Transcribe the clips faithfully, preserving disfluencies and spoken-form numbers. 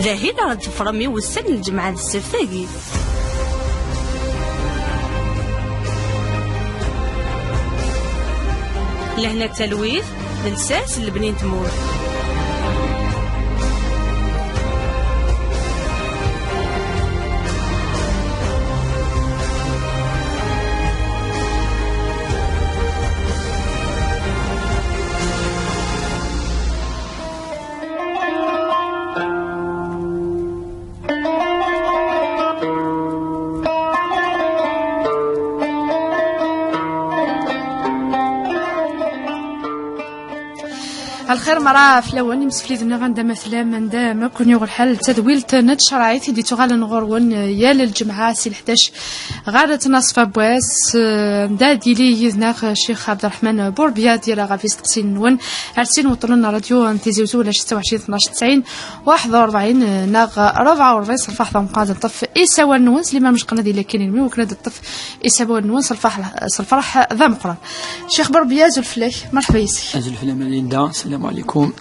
D ahil ara d-teffrem i wussan n lǧemɛa d ssebt-agi. Lehna d talwit, d lsas n lebni n tmurt. Lxir mara fell-awen, imsefliden-nneɣ, anda ma tellam, anda ma ken-yuɣ lḥal, d tadwilt n tcerɛit i d-ittuɣalen ɣur-wen, eh, yal lǧemɛa si leḥdac ɣer tnaṣfa n wass, eh, anda ad yili yid-neɣ, eh, Ccix Ɛebderreḥman Burbiya, ad yerr ɣef yisteqsiyen-nwen ar sin weṭṭunen n ṛṛadyu n Tizi Uzzu, ulac setta u ɛecrin tnac tesɛin waḥed u ṛebɛin, eh, neɣ ṛebɛa u ṛebɛin s lferḥ d ameqqran ad neṭṭef isawalen-nwen, s limer mecqen ad yili akken ilmi, wakken ad neṭṭef isawalen-nwen s lferḥ, s lferḥ d ameqqran. Ccix Burbiya, azul fell-ak, merḥba yes-k. Azul fell-am a Linda, sslam ɛlikum.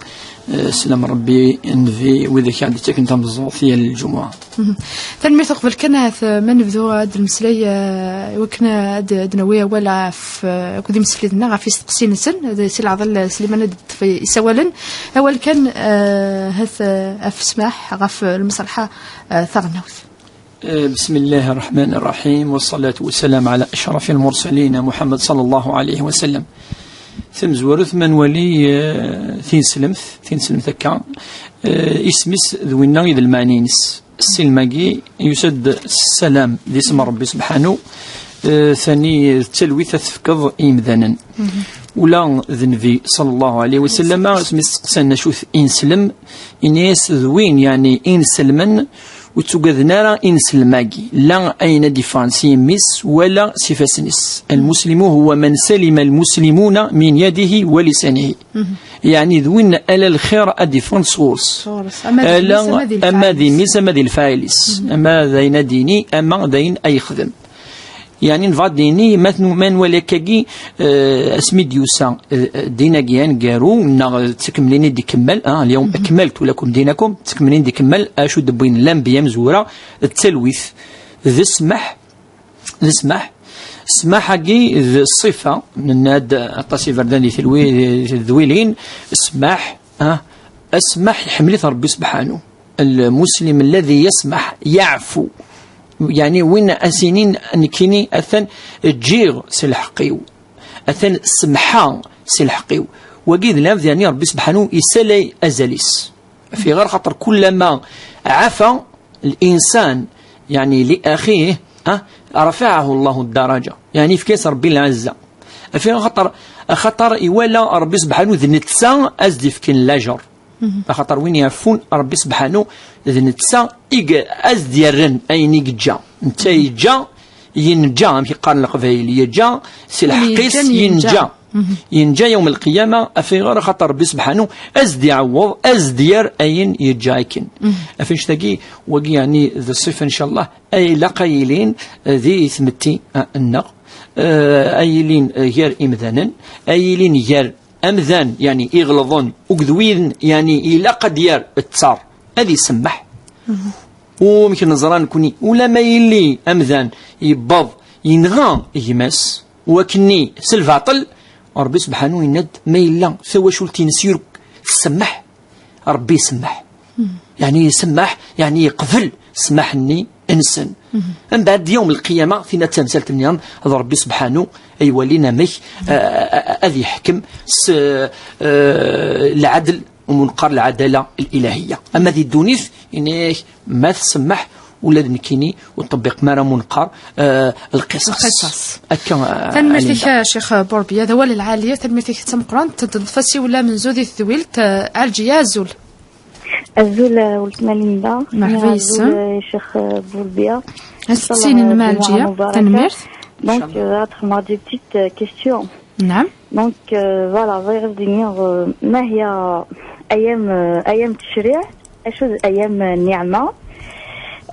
Eh, sslam Rebbi, Nnbi, wid i aɣ-d-ittaken tameẓẓuɣt yal lǧemɛa. Mhm. Tanemmirt. Uqbel kan ahat, eh, ma nebdu ad d-nemmeslay, eh, i wakken ad, ad d-nawi awal ɣef, eh, akked imsefliden-nneɣ ɣef yisteqsiyen-nsen, d si leɛḍel, eh, Sliman ad d-iṭṭef isawalen. Awal kan, eh, ahat, eh, ɣef ssmaḥ, ɣef, eh, lmeṣleḥa, eh, taɣelnawt. Eh, بسم الله الرحمن الرحيم، والصلاة والسلام على أشرف المرسلين محمد صلى الله عليه وسلم. Tamezwarut ma nwali, eh, tineslemt, tineslemt akka, eh, isem-is d winna i d lmeɛna-ines. Ssilem-agi yusa-d s ssalam, d isem n Ṛebbi sebḥanu, eh, tani d talwit ad tefkeḍ i yimdanen. Mhm. Ula d Nnbi, ṣalla Llahu ɛalayhi wa sallam, asmi s-, steqsan acu-t ineslem, ini-as d win, yeɛni, ineslmen, ur ttugaden ara ineslem-agi, la ayen ad d-yeffɣen si yimi-s, wala s ifassen-is. المسلم هو من سلم المسلمون من يده ولسانه. Mhm. Yeɛni d win ala lxir ad d-yeffɣen sɣur-s. Sɣur-s. Ama d ala, imi-s, ama d lfaɛil-is. Ama d imi-s, ama d lfaɛil-is. Mhm. Ama d ayen ad d-yini, ama d ayen ay yexdem. Yeɛni nebɣa ad d-nini, ma tnu-, ma nwali akkagi, eh, asmi d-yusa, eh, ddin-agi aneggaru, neɣ d takemlin i d-ikemmel, ah, اليوم أكملت لكم دينكم, d takemlin i d-ikemmel, acu d-wwin lanbiya mezwura, d talwit, d ssmaḥ, d ssmaḥ. Ssmaḥ-agi d ṣṣifa, nenna-d aṭas iberdan di telwi-, d wilin, ssmaḥ, ah, ssmaḥ iḥemmel-it Ṛebbi sebḥanu. المسلم الذي يسمح يعفو. Yeɛni win a s-inin nekkini atan ǧǧiɣ si lḥeqq-iw, atan semḥeɣ si lḥeqq-iw. Wagi d lɛebd, yeɛni Ṛebbi sebḥanu yessalay azal-is. Ɣef iɣer xaṭer kullama ɛafa الإنسان, yeɛni, لأخيه, ah, رفعه الله الدرجة, yeɛni yefka-yas Ṛebbi lɛezza. Ɣef iɣer xaṭer, axaṭer iwala Ṛebbi sebḥanu d netta a s-d-ifken lajer. Mhm. Axaṭer win iɛeffun Ṛebbi sebḥanu d netta i g-, a s-d-yerren ayen i yeǧǧa. Netta yeǧǧa, yenǧa, amek i qqaren Leqbayel, yeǧǧa si lḥeqq-is, yenǧa. Mhm. Yenǧa yawm lqiyama, ɣef iɣer xaṭer Ṛebbi sebḥanu a s-d-iɛewweḍ, a s-d-yerr ayen yeǧǧa akken. Mhm. Ɣef annect-agi, wagi yeɛni d ṣṣifa, ncallah, ay ilaq a yilin di tmetti, ah, nneɣ, eh, a yilin, eh, gar imdanen, a yilin gar amdan, yeɛni, iɣelḍen, akked win, yeɛni, ilaq ad d-yerr ttar, ad isemmeḥ. Mhm. U amek neẓra nekkni? Ulama yili amdan yebbeḍ yenɣa gma-s, u akkenni s lbaṭel, Ṛebbi sebḥanu yenna-d, ma yella tawacult-ines yurk tsemmeḥ, Ṛebbi isemmeḥ. Mhm. Yeɛni isemmeḥ, yeɛni yeqbel ssmaḥ-nni nsen. Mhm. Mbeɛd, yawm lqiyama, tinna d tamsalt nniḍen, d Ṛebbi sebḥanu ay walin amek, eh, eh, ad yeḥkem s, eh, lɛadel, u ma neqqar lɛadala lilahiya. Ama di ddunit, ini-ak, ma tsemmeḥ, ula d nekkini ur ṭebbiqem ara, ma neqqar, eh, lqisas. Lqisas. Akka, eh, Tanemmirt-ik, Linda. A Ccix Burbiya, d awal lɛali, tanemmirt-ik d tameqqrant, ad neṭṭef asiwel amenzu di tedwilt, eh, Ɛelǧiya, azul. Azul, eh, weltma Linda. Merḥba yes-m. Azul, eh, Ccix, eh, Burbiya. Asteqsi-inem, eh, Ɛelǧiya. Mubaraka. Tanemmirt. Donc, euh, ad xedmeɣ des petites, euh, questions. Naɛam. Donc, euh, voilà, bɣiɣ ad d-iniɣ, euh, ma hiya ayam, euh, ayam tecṛiɛ, acu d ayam, euh, nniɛma.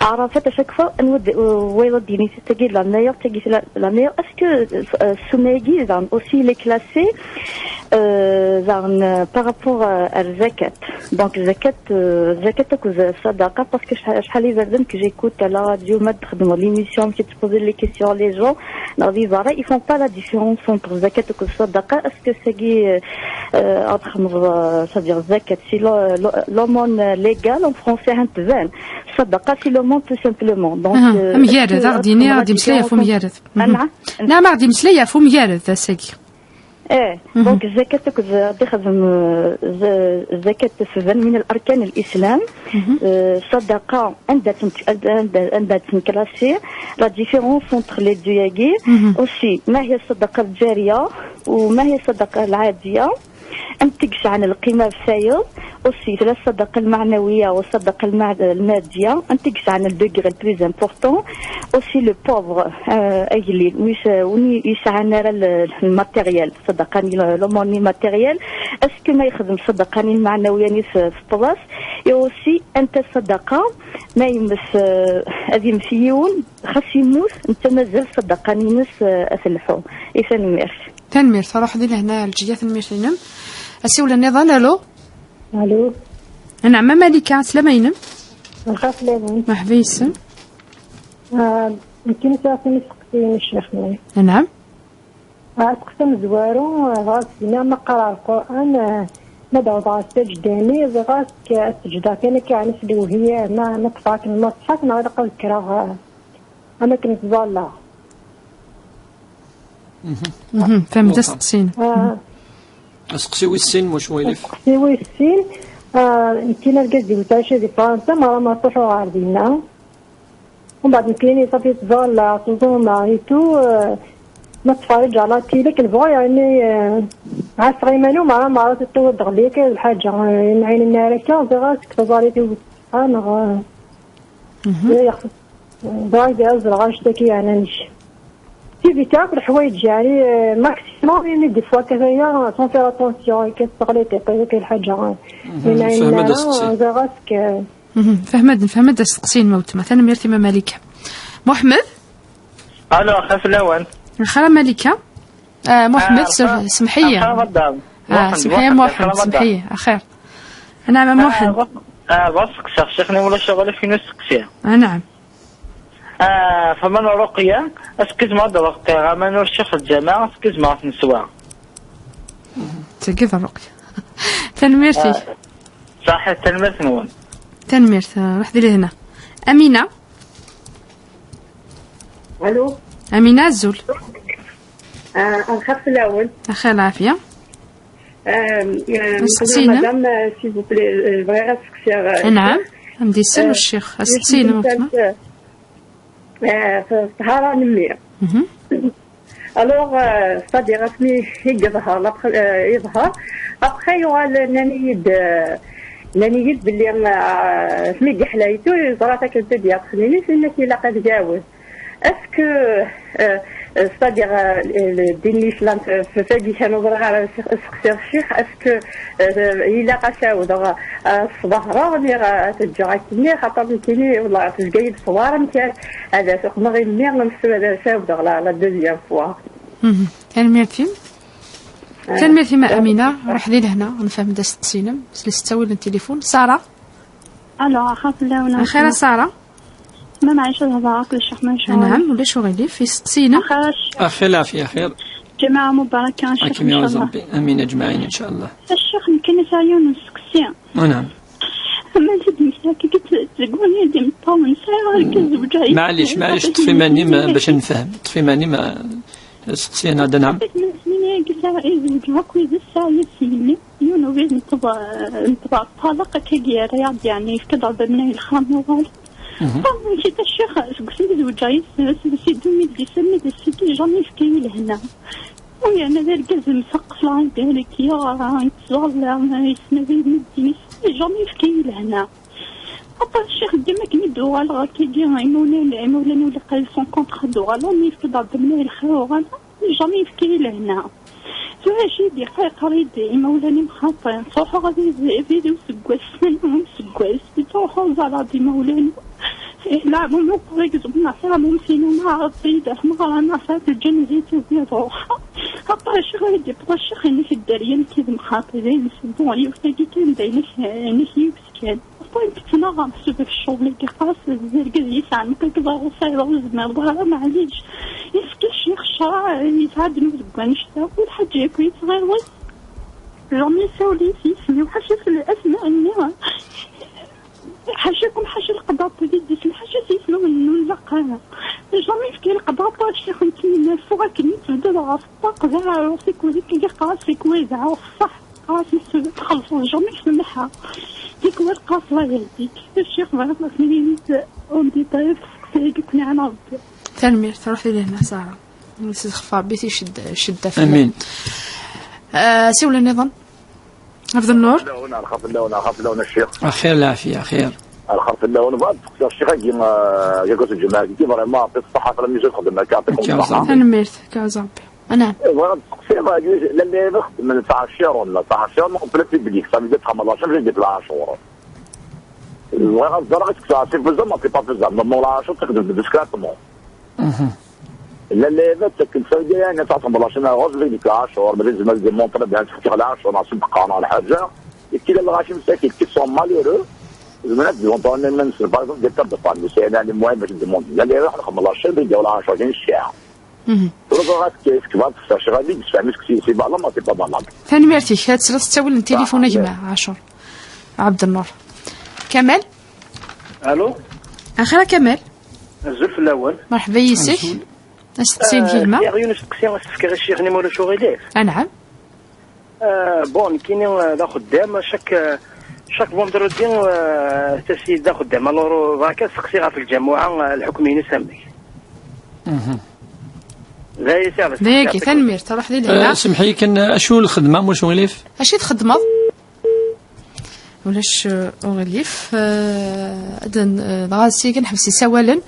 Arafat, à chaque fois, anwa d-, euh, wayeḍ ad d-yini tagi la meilleure, tagi la, la meilleure. Est-ce que, euh, Soumaï, aussi, il est classé, euh, euh, par rapport à, à la zakat? Donc, zakat, euh, zakat, sadaqa, parce que je, je, les que j'écoute à la radio, ma de l'émission, qui te pose les questions, les gens, dans les arrêts, ils font pas la différence entre zakat et sadaqa. Est-ce que c'est, euh, euh, entre, euh, c'est-à-dire, zakat, c'est le, le, l'aumône légale en français, hein, sadaqa, c'est l'aumône tout simplement. Donc, euh, am garad, est-ce que ad ɣ-d-yini, ad ɣ-d-yemmeslay ɣef umgarad. Mhm. Anɛam. Nɛam, ad ɣ-d-yemmeslay ɣef umgarad, ass-agi. Eh, mhm. Donc, zakat akked ad ixdem, euh, z-, zakat tban min al-arkan al-islam, mhm, euh, sadaqa, anda tent-, anda, anda tent-classé, la différence entre les deux yagi, mhm, aussi, ma hiya sadaqa al-jariya, ou ma hiya sadaqa al-adiya, am tigecɛan lqima bsayeḍ, aussi, tella sadaqa lmeɛnawiya u sadaqa lma-, lmadiya, am tigecɛan le degré le plus important, aussi le pauvre, euh, agellil, wis-, win yesɛan ara le, le matériel, sadaqa ni le, l'aumône matériel, est-ce que ma yexdem sadaqa ni lmeɛnawiya ni s, s tḍas, et aussi, anta sadaqa, ma yemmet, euh, ad yemmet yiwen, xas yemmut, netta mazal sadaqa-nni-ines, euh, ad telḥu. I tanemmirt. Tanemmirt, ruḥ di lehna, Ɛelǧiya, tanemmirt-inem. Asiwel nniḍen, alo? Alo. Anɛam, a Malika, slama-inem? Lxaslama. Merḥba yes-m. Ah, nekkini sɛiɣ sin isteqsiyen i ccix-nni. Anɛam. Ah, asteqsi amezwaru, ah, dɣa s dinna ma qqareɣ Lqur'an, ah, ma d-awḍeɣ ɣer ssaǧda-nni, dɣa s-, as-seǧdeɣ kan akka, ɛni s lewhi, ma, ma ṭṭfeɣ akken lmuṣḥaf, neɣ ilaq ad kkreɣ, ah, am akken ttẓallaɣ. Mhm. Mhm, fehmet asteqsi-inem. Ah. Asteqsi wis sin, muc walif. Asteqsi wis sin, ah, nekkini argaz-iw yesɛa cci di Fransa, ma, ma truḥeɣ ɣer dinna. Umbeɛd nekkini, ṣafi, ttẓallaɣ, ttẓumaɣ et tout, ah, ma ttferriǧeɣ la télé, akken bɣu, yeɛni, ah, ɛasseɣ iman-iw, ma, ma ara teṭṭiwiḍ-d ɣelli akka d lḥaǧa, ah, yenɛinen ara akka, ẓriɣ seg tẓallit-iw, ah, neɣ, ah, mhm. Dɣa ad ẓreɣ annect-agi, yeɛni, annect. Tivit akk leḥwayeǧ, yeɛni, eh, maximum, imi des fois akka aya, sans faire attention, akka teɣliḍ, akka lḥaǧa. Mhm, yenɛinen ara, ẓriɣ-as-k. Mhm, fehmeɣ-d, fehmeɣ-d asteqsi-inem a weltma. Tanemmirt-im a Malika. Muḥemmed? Alo, axir fell-awen. Lxir a Malika. Ah, Muḥemmed, ah, s-, semḥ-iyi. Ah, semḥ-iyi a Muḥemmed, semḥ-iyi. Axir. Anɛam a Muḥemmed. Ah, bɣiɣ ad steqsiɣ, ccix-nni, wala ccɣel, akken ur steqsi. Anɛam. Ah, fehmeɣ ṛuqya, est-ce que zemreɣ ad ṛuqyeɣ aman ur ccix lǧameɛ, est-ce que zemreɣ ad ten-sweɣ? Tagi d ṛuqya. Tanemmirt-ik. Ah, ṣaḥit, tanemmirt-nwen. Tanemmirt, ah, ruḥ di lehna. Amina. Alo. Amina, azul. Ah, axir fell-awen. Axir, lɛafya. Euh, euh, asteqsi-inem? Madame, euh, s'il vous plaît, euh, bɣiɣ ad steqsiɣ, euh, anɛam, ccix. Am d-isel, euh, ccix. Asteqsi-inem, euh, euh, f-, ṭṭhara n mmi. Mhm. Alors, euh, c'est-à-dire, asmi i yeḍher, après, euh, yeḍher, après, yuɣal, nnan-iyi-d, euh, nnan-iyi-d belli, euh, asmi i yeḥla yitu, yeẓra takken pédiatre-nni, yenna-k ilaq ad yawed. Est-ce que, euh, euh, c'est-à-dire, euh, le, le, din n Islam, euh, f-, fagi kan ur ẓriɣ ara s-, seqsiɣ ccix, est-ce que, euh, ilaq ad s-awdeɣ, euh, ad s-ḍehreɣ, niɣ ad t-ǧǧeɣ akkenni, xaṭer nekkini, wallah, tezga-yi-d ṣṣwar amek ara, ad as-uqmeɣ i mmi, am s-, ad as-awdeɣ la, la deuxième fois. Mhm. Tanemmirt-im. Ah. Tanemmirt-im a Amina, ruḥ di lehna, nefhem-d asteqsi-inem, s ttawil n tilifun. Sara? Alo, axir fell-awen. Axir a Sara? Ma maɛic ad hedreɣ akked Ccix Mansour. Anɛam, ulac uɣilif, isteqsi-inem. Axir a Ccix. Axir, lɛafya, axir. Ǧemɛa mubaraka, a Ccix, incallah. Amin, aǧmaɛin, incallah. A Ccix, nekkini sɛiɣ yiwen n usteqsi. Anɛam. Ma d-mmektiɣ akka deg wani d imeṭṭawen, sɛiɣ argaz zewǧeɣ. Maɛlic, maɛlic, ṭṭef iman-im bac ad nefhem. Ṭṭef iman-im, eh, seqsi-aneɣ-d, anɛam. Asmi-agi sɛiɣ, eh, zewǧeɣ akked, sɛiɣ yiwen n yelli. Yiwen ubrid n tba-, n tba-, ṭṭalaq akkagi yerra-yaɣ-d, yeɛni yefka-d Ṛebbi amnay lexram n uɣal. Mhm. Ah, amek i a Ccix, seg wasmi i zewǧeɣ yis-s, si deux mille dix-sept, mi d sidi, jamais yefka-yi lehna. Wi, ana d argaz mseqqes la, yeddi-, yettẓalla, yettnadi medden, jamais yefka-yi lehna. Aṭas ccix, dima akken i d-uɣaleɣ akkagi, imawlan, imawlan-iw laqay son contrat d-uɣaleɣ, mi yefka-d Ṛebbi mnay lxir uɣaleɣ, jamais yefka-yi lehna. Tura acu i d-yeqqar, yeqqar-iyi-d imawlan-im xaṭi, ttruḥuɣ ad iziɣ useggas, useggas, ttruḥuɣ ẓalad imawlan-iw. Leɛmum uqbel gzum neɣ tiɣamum sinu neɣ ɣef-iyi-d ar tmeɣra neɣ sɛiɣ lǧenazit i ruḥeɣ. Aṭas ccix i d-yeṭṭef ccix-inek dderya nekk d mxaṭi, d ayen sebbu yiwet-agi kan d ayen-ik, ayen-ik yiwet kan. Wwin-t ttnaɣ meḥsub ɣef ccɣel-agi, xas d argaz yesɛan nekk d aɣuṣayeḍ ur zmireḍ ara, maɛlic. Yefka ccix ccṛeɛ, yesɛa ddnub deg wannect-a, u lḥaǧa yakk yettɣiḍen. Jamais yessawel-iyi s yisem-iw, ḥaca fell-, asma-nni. Ḥacakum ḥaca lqeḍaṭ di ddis-, ḥaca s yisem-iw n nlaq. Jamais yefka lqeḍaṭ, ccix n tmina, ffeɣ akken i tebded ɣef ṭṭaq, d aɛrur, tikwal akka yeqqar-as tikwal d ɛrur ṣṣeḥ. Ɣas txellṣeḍ jamais semmeḥ. Tikwal qas la yehdik. Ccix bɣiɣ ad as-nini on détail teqsiḍ-agi ken-iɛna Rebbi. Tanemmirt, ruḥ di lehna Sara. Nesdexf Rebbi ticedda, ccedda fell-am. Amin. Ah, siwel nniḍen. Abd Nnur. Fell-awen, arxer fell-awen, arxer fell-awen a ccix. Axir lɛafiya, axir. Arxer fell-awen, bɣiɣ ad d-steqsiɣ ccix-agi, ah, Jagus Lǧemɛa-agi, vraiment, yeɛṭi ṣṣeḥḥa, tṛamizut xeddem akka, yeɛṭikum ṣṣeḥḥa. Tanemmirt, Jagus Rebbi. Anɛam. Eh, bɣiɣ ad d-steqsiɣ, ah, lalla xeddmen ttɛaciṛen, ttɛaciṛen en plein public, ça veut dire txemmeḍ acu am di lɛacur. Bɣiɣ ad ẓreɣ est-ce que ça c'est faisable, c'est pas faisable. Normalement lɛacur ttxeddmen discrètement. Llan lɛibad ttaken-d fayda, yeɛni ad tɛeṭṭem lɛacur neɣ ɣur-s deg lɛacur, ma tezmer ad d-démontrer bien ttefkiɣ lɛacur neɣ ṣedqeɣ neɣ lḥaǧa. Yekki la lɣaci msakit, qui sont malheureux, zemren ad d-démontrer iman-nsen, par exemple, des pertes de famille, c'est un moyen باش démontrer. Llan lɛibad ad nxemmem lɛacur, deg lɛacur, kan cciɛa. Tura ẓriɣ ad k-, kbaḍ tefsa, cɣal i yessefhem, est-ce que c'est, c'est valable, c'est pas valable. Tanemmirt-ik. Ad tesleḍ s ttawil n tilifun a gma Ɛacur Ɛebdennur. Kamal? Allô? Axir a Kamal? Azul fell-awen. Merḥba yis-k. Asteqsi n gma. Sɛiɣ yiwen usteqsi, ad s-t-fkeɣ i ccix-nni ma ulac uɣilif. Anɛam. Ah, bon, nekkini, ah, d axeddam, chaque, ah, chaque vendredi, ah, tasi d axeddam. Alors, ah, bɣiɣ ad steqsiɣ ɣef lǧamuɛa, ah, lḥukm-ines amek? D aya i sɛiɣ d asteqsi. Dagi, tanemmirt, ruḥ di lehna. Eh, semḥ-iyi kan, acu lxedma, muc uɣilif? Acu i txeddmeḍ? Ulac, eh, uɣilif. Eh, ad n-, eh, dɣa sya kan ḥbes isawalen.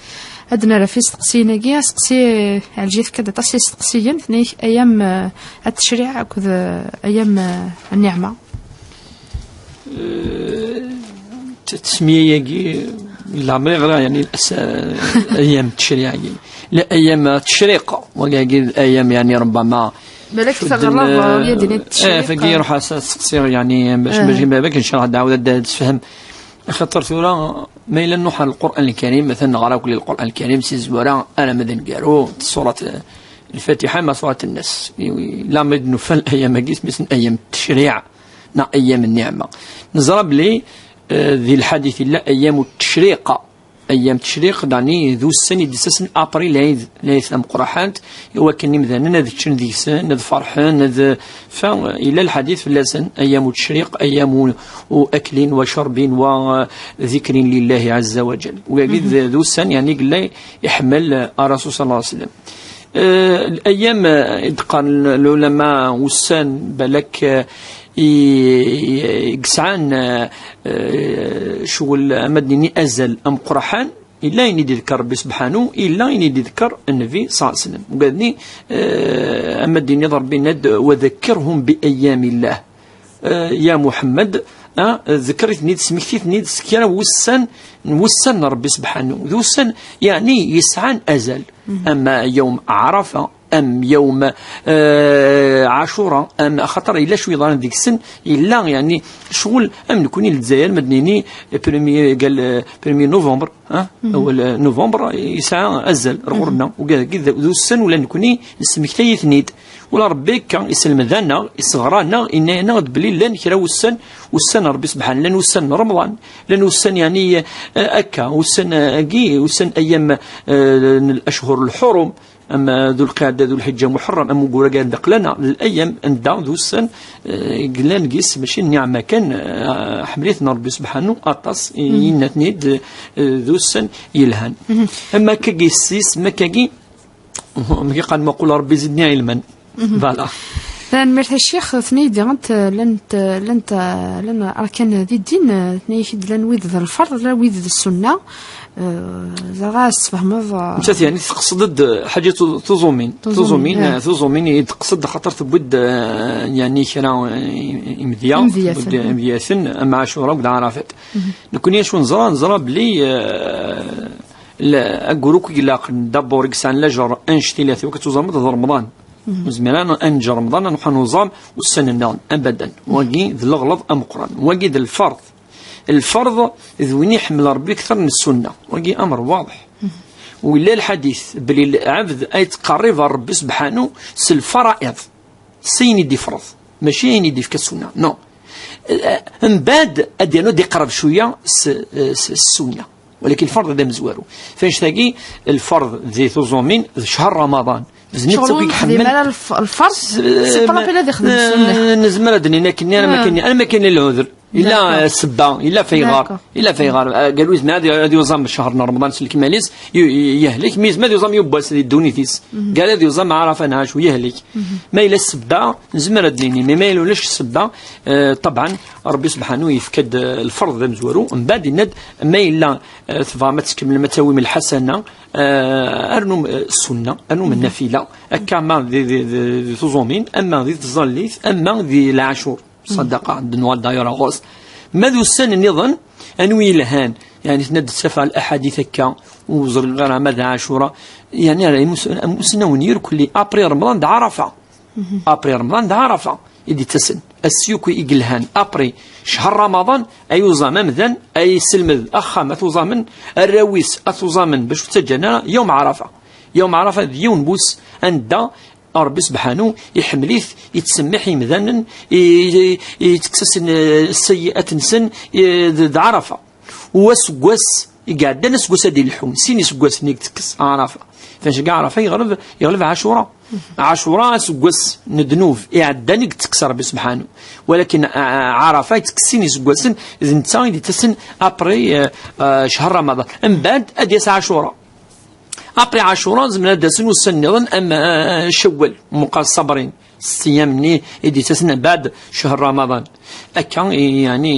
Ad nerr ɣef isteqsiyen-agi. Asteqsi, eh, Ɛelǧiya tefka-d aṭas n yisteqsiyen. Tenna-yak ayam, eh, at teccriɛ akked, eh, ayam, eh, nniɛma. Eh, t-, tesmiya-agi, leɛmer i ɣriɣ, yani, as-, eh, ayam teccriɛ-agi. La ayam teccriq, wagi d ayam, yani, ربما Balak cudden, teɣreḍ, eh, ya ddin eh, teccriq. Fagi ruḥ as-, as-, seqsiɣ, yani, bac, eh, bac, bac ncallah ad d-ɛawed ad d-tefhem. Axaṭer tura, ma yella nruḥ ɣer Lqur'an Lkarim, مثلا نقرا كل القرآن الكريم, si zzwara alamma d aneggaru, surat, eh, Lfatiḥa, ma surat Nnas. La ma d-nufa ayam-agi, isem-is ayam teccriɛ, neɣ ayam nniɛma. Neẓra belli, eh, di lḥadit yella ayam teccriq. Ayam teccriq, dani d ussan i d-ittasen après lɛid, lɛid tameqqrant, i wakken imdanen ad ččen deg-sen, ad ferḥen, ad, fa, yella lḥadit fell-asen, ayam teccriq, ayam أكل وشرب وذكر لله عز وجل. Wagi d, d ussan, yani, yella iḥemmel, eh, Rasul صلى الله عليه وسلم. Eh, ayam, eh, i d-qqaren lɛulama ussan, balak, eh, i, i, i yesɛan, eh, eh, ccɣel, ama d-nini azal ameqqran, yella ayen i d-iḍekkeṛ Rebbi sebḥanu, yella ayen i d-iḍekkeṛ Nnbi صلى الله عليه وسلم. Ugad-nni, eh, ama d-nini Rebbi yenna-d: وذكرهم بأيام الله. Eh, ya Muḥemmed, ah, ḍekkeṛ-iten-id, smekti-ten-id s kra wussan, n wussan n Rebbi sebḥanu. D ussan, yani, yesɛan azal. Ama yawm Ɛarafa, am yawm, eh, Ɛacura, am, axaṭer yella cwi yeḍran deg-sen, yella, yani, ccɣel, am nekni Lezzayer, ma d-nini, premier, قال, eh, premier novembre, ah, awal, eh, novembre, yesɛa azal, ar ɣur-neɣ, ugad-agi d, d ussan ula nekni nesmektay-iten-id. Ula Rebbi akka, iselmed-aneɣ, isɣer-aneɣ, yenna-yaneɣ-d belli llan kra ussan, ussan n Rebbi sebḥan, llan ussan n Remḍan, llan ussan, yani, eh, akka, ussan, eh, agi, ussan ayam, eh, n الأشهر الحرم, am, eh, Dulqaɛda, Dulḥiǧǧa, Muḥerram, am ugur-agi ara d-aql-aneɣ, d ayam anda d ussan, eh, i yellan gis, mačči nniɛma kan, eh, ḥemmel-iten Rebbi sebḥanu aṭas, i, yenna-ten-id, eh, d ussan yelhan. Am akkagi, s yisem akkagi, Amek i qqaren, وقل رب زدني علما. Voilà. Tanemmirt a ccix, tenna-yi-d llant, llant, llant arkan di ddin, tenna-yak-d llan wid d lferḍ, llan wid d ssunna. Eh, ẓriɣ ad s-tfehmeḍ, eh, nettat, yeɛni, teqsed-d ḥaǧa tu-, tuẓumin. Tuẓumin, tuẓumin, eh. Eh, tuẓumin i d-teqsed, xaṭer tewwi-d, eh, yeɛni, kra, eh, imedya, imedyaten. Tewwi-d imedyaten, am Ɛacura akked Ɛarafat. Nekkni acu neẓra? Neẓra belli, eh, la-, aggur akk i ilaqen, d'abord, i yesɛan lajer anect-ila, akk ad tuẓameḍ d Remḍan. Ur nezmir ara ad neǧǧ Remḍan, ad nruḥ ad nuẓam ussan-nniḍen, abadan. Wagi d leɣlaḍ ameqqran. Wagi d lferḍ. Lferḍ d win iḥemmel Ṛebbi akter n ssunna. Wagi amr waḍeḥ. U yella lḥadit belli lɛebd ay yettqerrib ɣer Ṛebbi sebḥanu s lfara'iḍ. S ayen i d-ifreḍ. Mačči ayen i d-ifka ssunna. Non. Eh, mbeɛd ad yernu ad iqreb cwiya s, s, s ssunna. Walakin lferḍ d amezwaru. F annect-agi, lferḍ di tuẓumin d ccher Ramaḍan. D netta i iḥemmel. Ur nexdim ara lf-, lferḍ, s, c'est pas la peine ad ixdem ssunna. Nezmer ad d-nini akken, ara ma kan, ara ma kan lɛuder. Yella, d'accord, ssebba, yella f ayɣar. D'accord. Yella f ayɣar. Eh, galu yezmer ad, ad yuẓam ccher n Remḍan s lekmal-is, yu-, yehlek, mi yezmer ad yuẓam yiwwas di ddunit-is. Galu ad yuẓam Ɛarafa neɣ acu, yehlek. Ma yella ssebba, nezmer ad d-nini, mais ma yella ulac ssebba, eh, ṭabɛan, Ṛebbi subḥanu yefka-d, eh, lferḍ d amezwaru, mbeɛd yenna-d, ma yella, eh, tebɣam ad tkemmlem, ad tawim lḥasana, eh, rnum, eh, ssunna, rnum nnafila, akka ma di, di, di, di tuẓumin, ama di tẓallit, ama di lɛacur. Ṣṣadaqa, d nnuɣal d'ailleurs ɣur-s. Ma d ussan nniḍen, anwi yelhan? Yeɛni, tenna-d ttafeɣ laḥadit akka, ur ẓriɣ ara ma d Ɛacura. Yeɛni, ara imus-, am usnawen irkelli, après Remḍan d Ɛarafa. Après Remḍan d Ɛarafa i d-ittasen. Ass yakk i yelhan, après ccher Ramaḍan, ay uẓam amdan, ay selmed axxam ad t-uẓamen, arraw-is ad t-uẓamen, bac ur ttaǧǧan ara, yawm Ɛarafa. Yawm Ɛarafa d yiwen n wass anda Ṛebbi subḥanu iḥemmel-it, ittsemmiḥ i yimdanen, i, i, ittekkes-asen, eh, sseyyi'at-nsen, eh, d, d Ɛarafa. U aseggas i iɛeddan, aseggas ad ilḥu, sin iseggasen i ittekkes Ɛarafa. F annect-agi Ɛarafa yeɣleb, yeɣleb Ɛacura. Ɛacura aseggas n ddnub iɛeddan i ittekkes Ṛebbi subḥanu. Walakin, a, a, Ɛarafa ittekkes sin iseggasen, d netta i d-ittasen après, eh, eh, ccher Ramaḍan. Mbeɛd ad d-yas Ɛacura. Après Ɛacura, zemren ad d-asen ussan nniḍen am, eh, Cawwal, meqqar ṣṣabrin, s ssiyam-nni i d-yettasen mbeɛd ccher Ramaḍan. Akka i, yeɛni,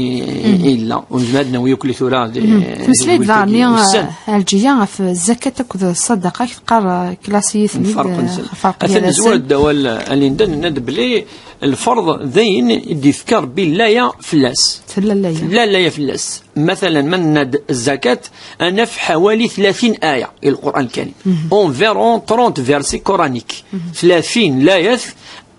i yella. Ur nezmir ad nawi akk tura di, di tmeslayt daɣen-nni, ussan. Eh, Ɛelǧiya, ɣef zzakat akked ṣṣadaqa, teqqar, eh, classe-iten-id, eh, ɣef lferq-nsen. Atan gar-asen. Nezwar-d awal, eh, a Linda, nenna-d belli lferḍ d ayen i d-yefka Rebbi laya fell-as. Tella laya. Tella laya fell-as. Mathalan, ma nenna-d zzakat, ad naf ḥawali tlatin aya i Lqur'an Lkarim. Environ trente versets coraniques. Tlatin layat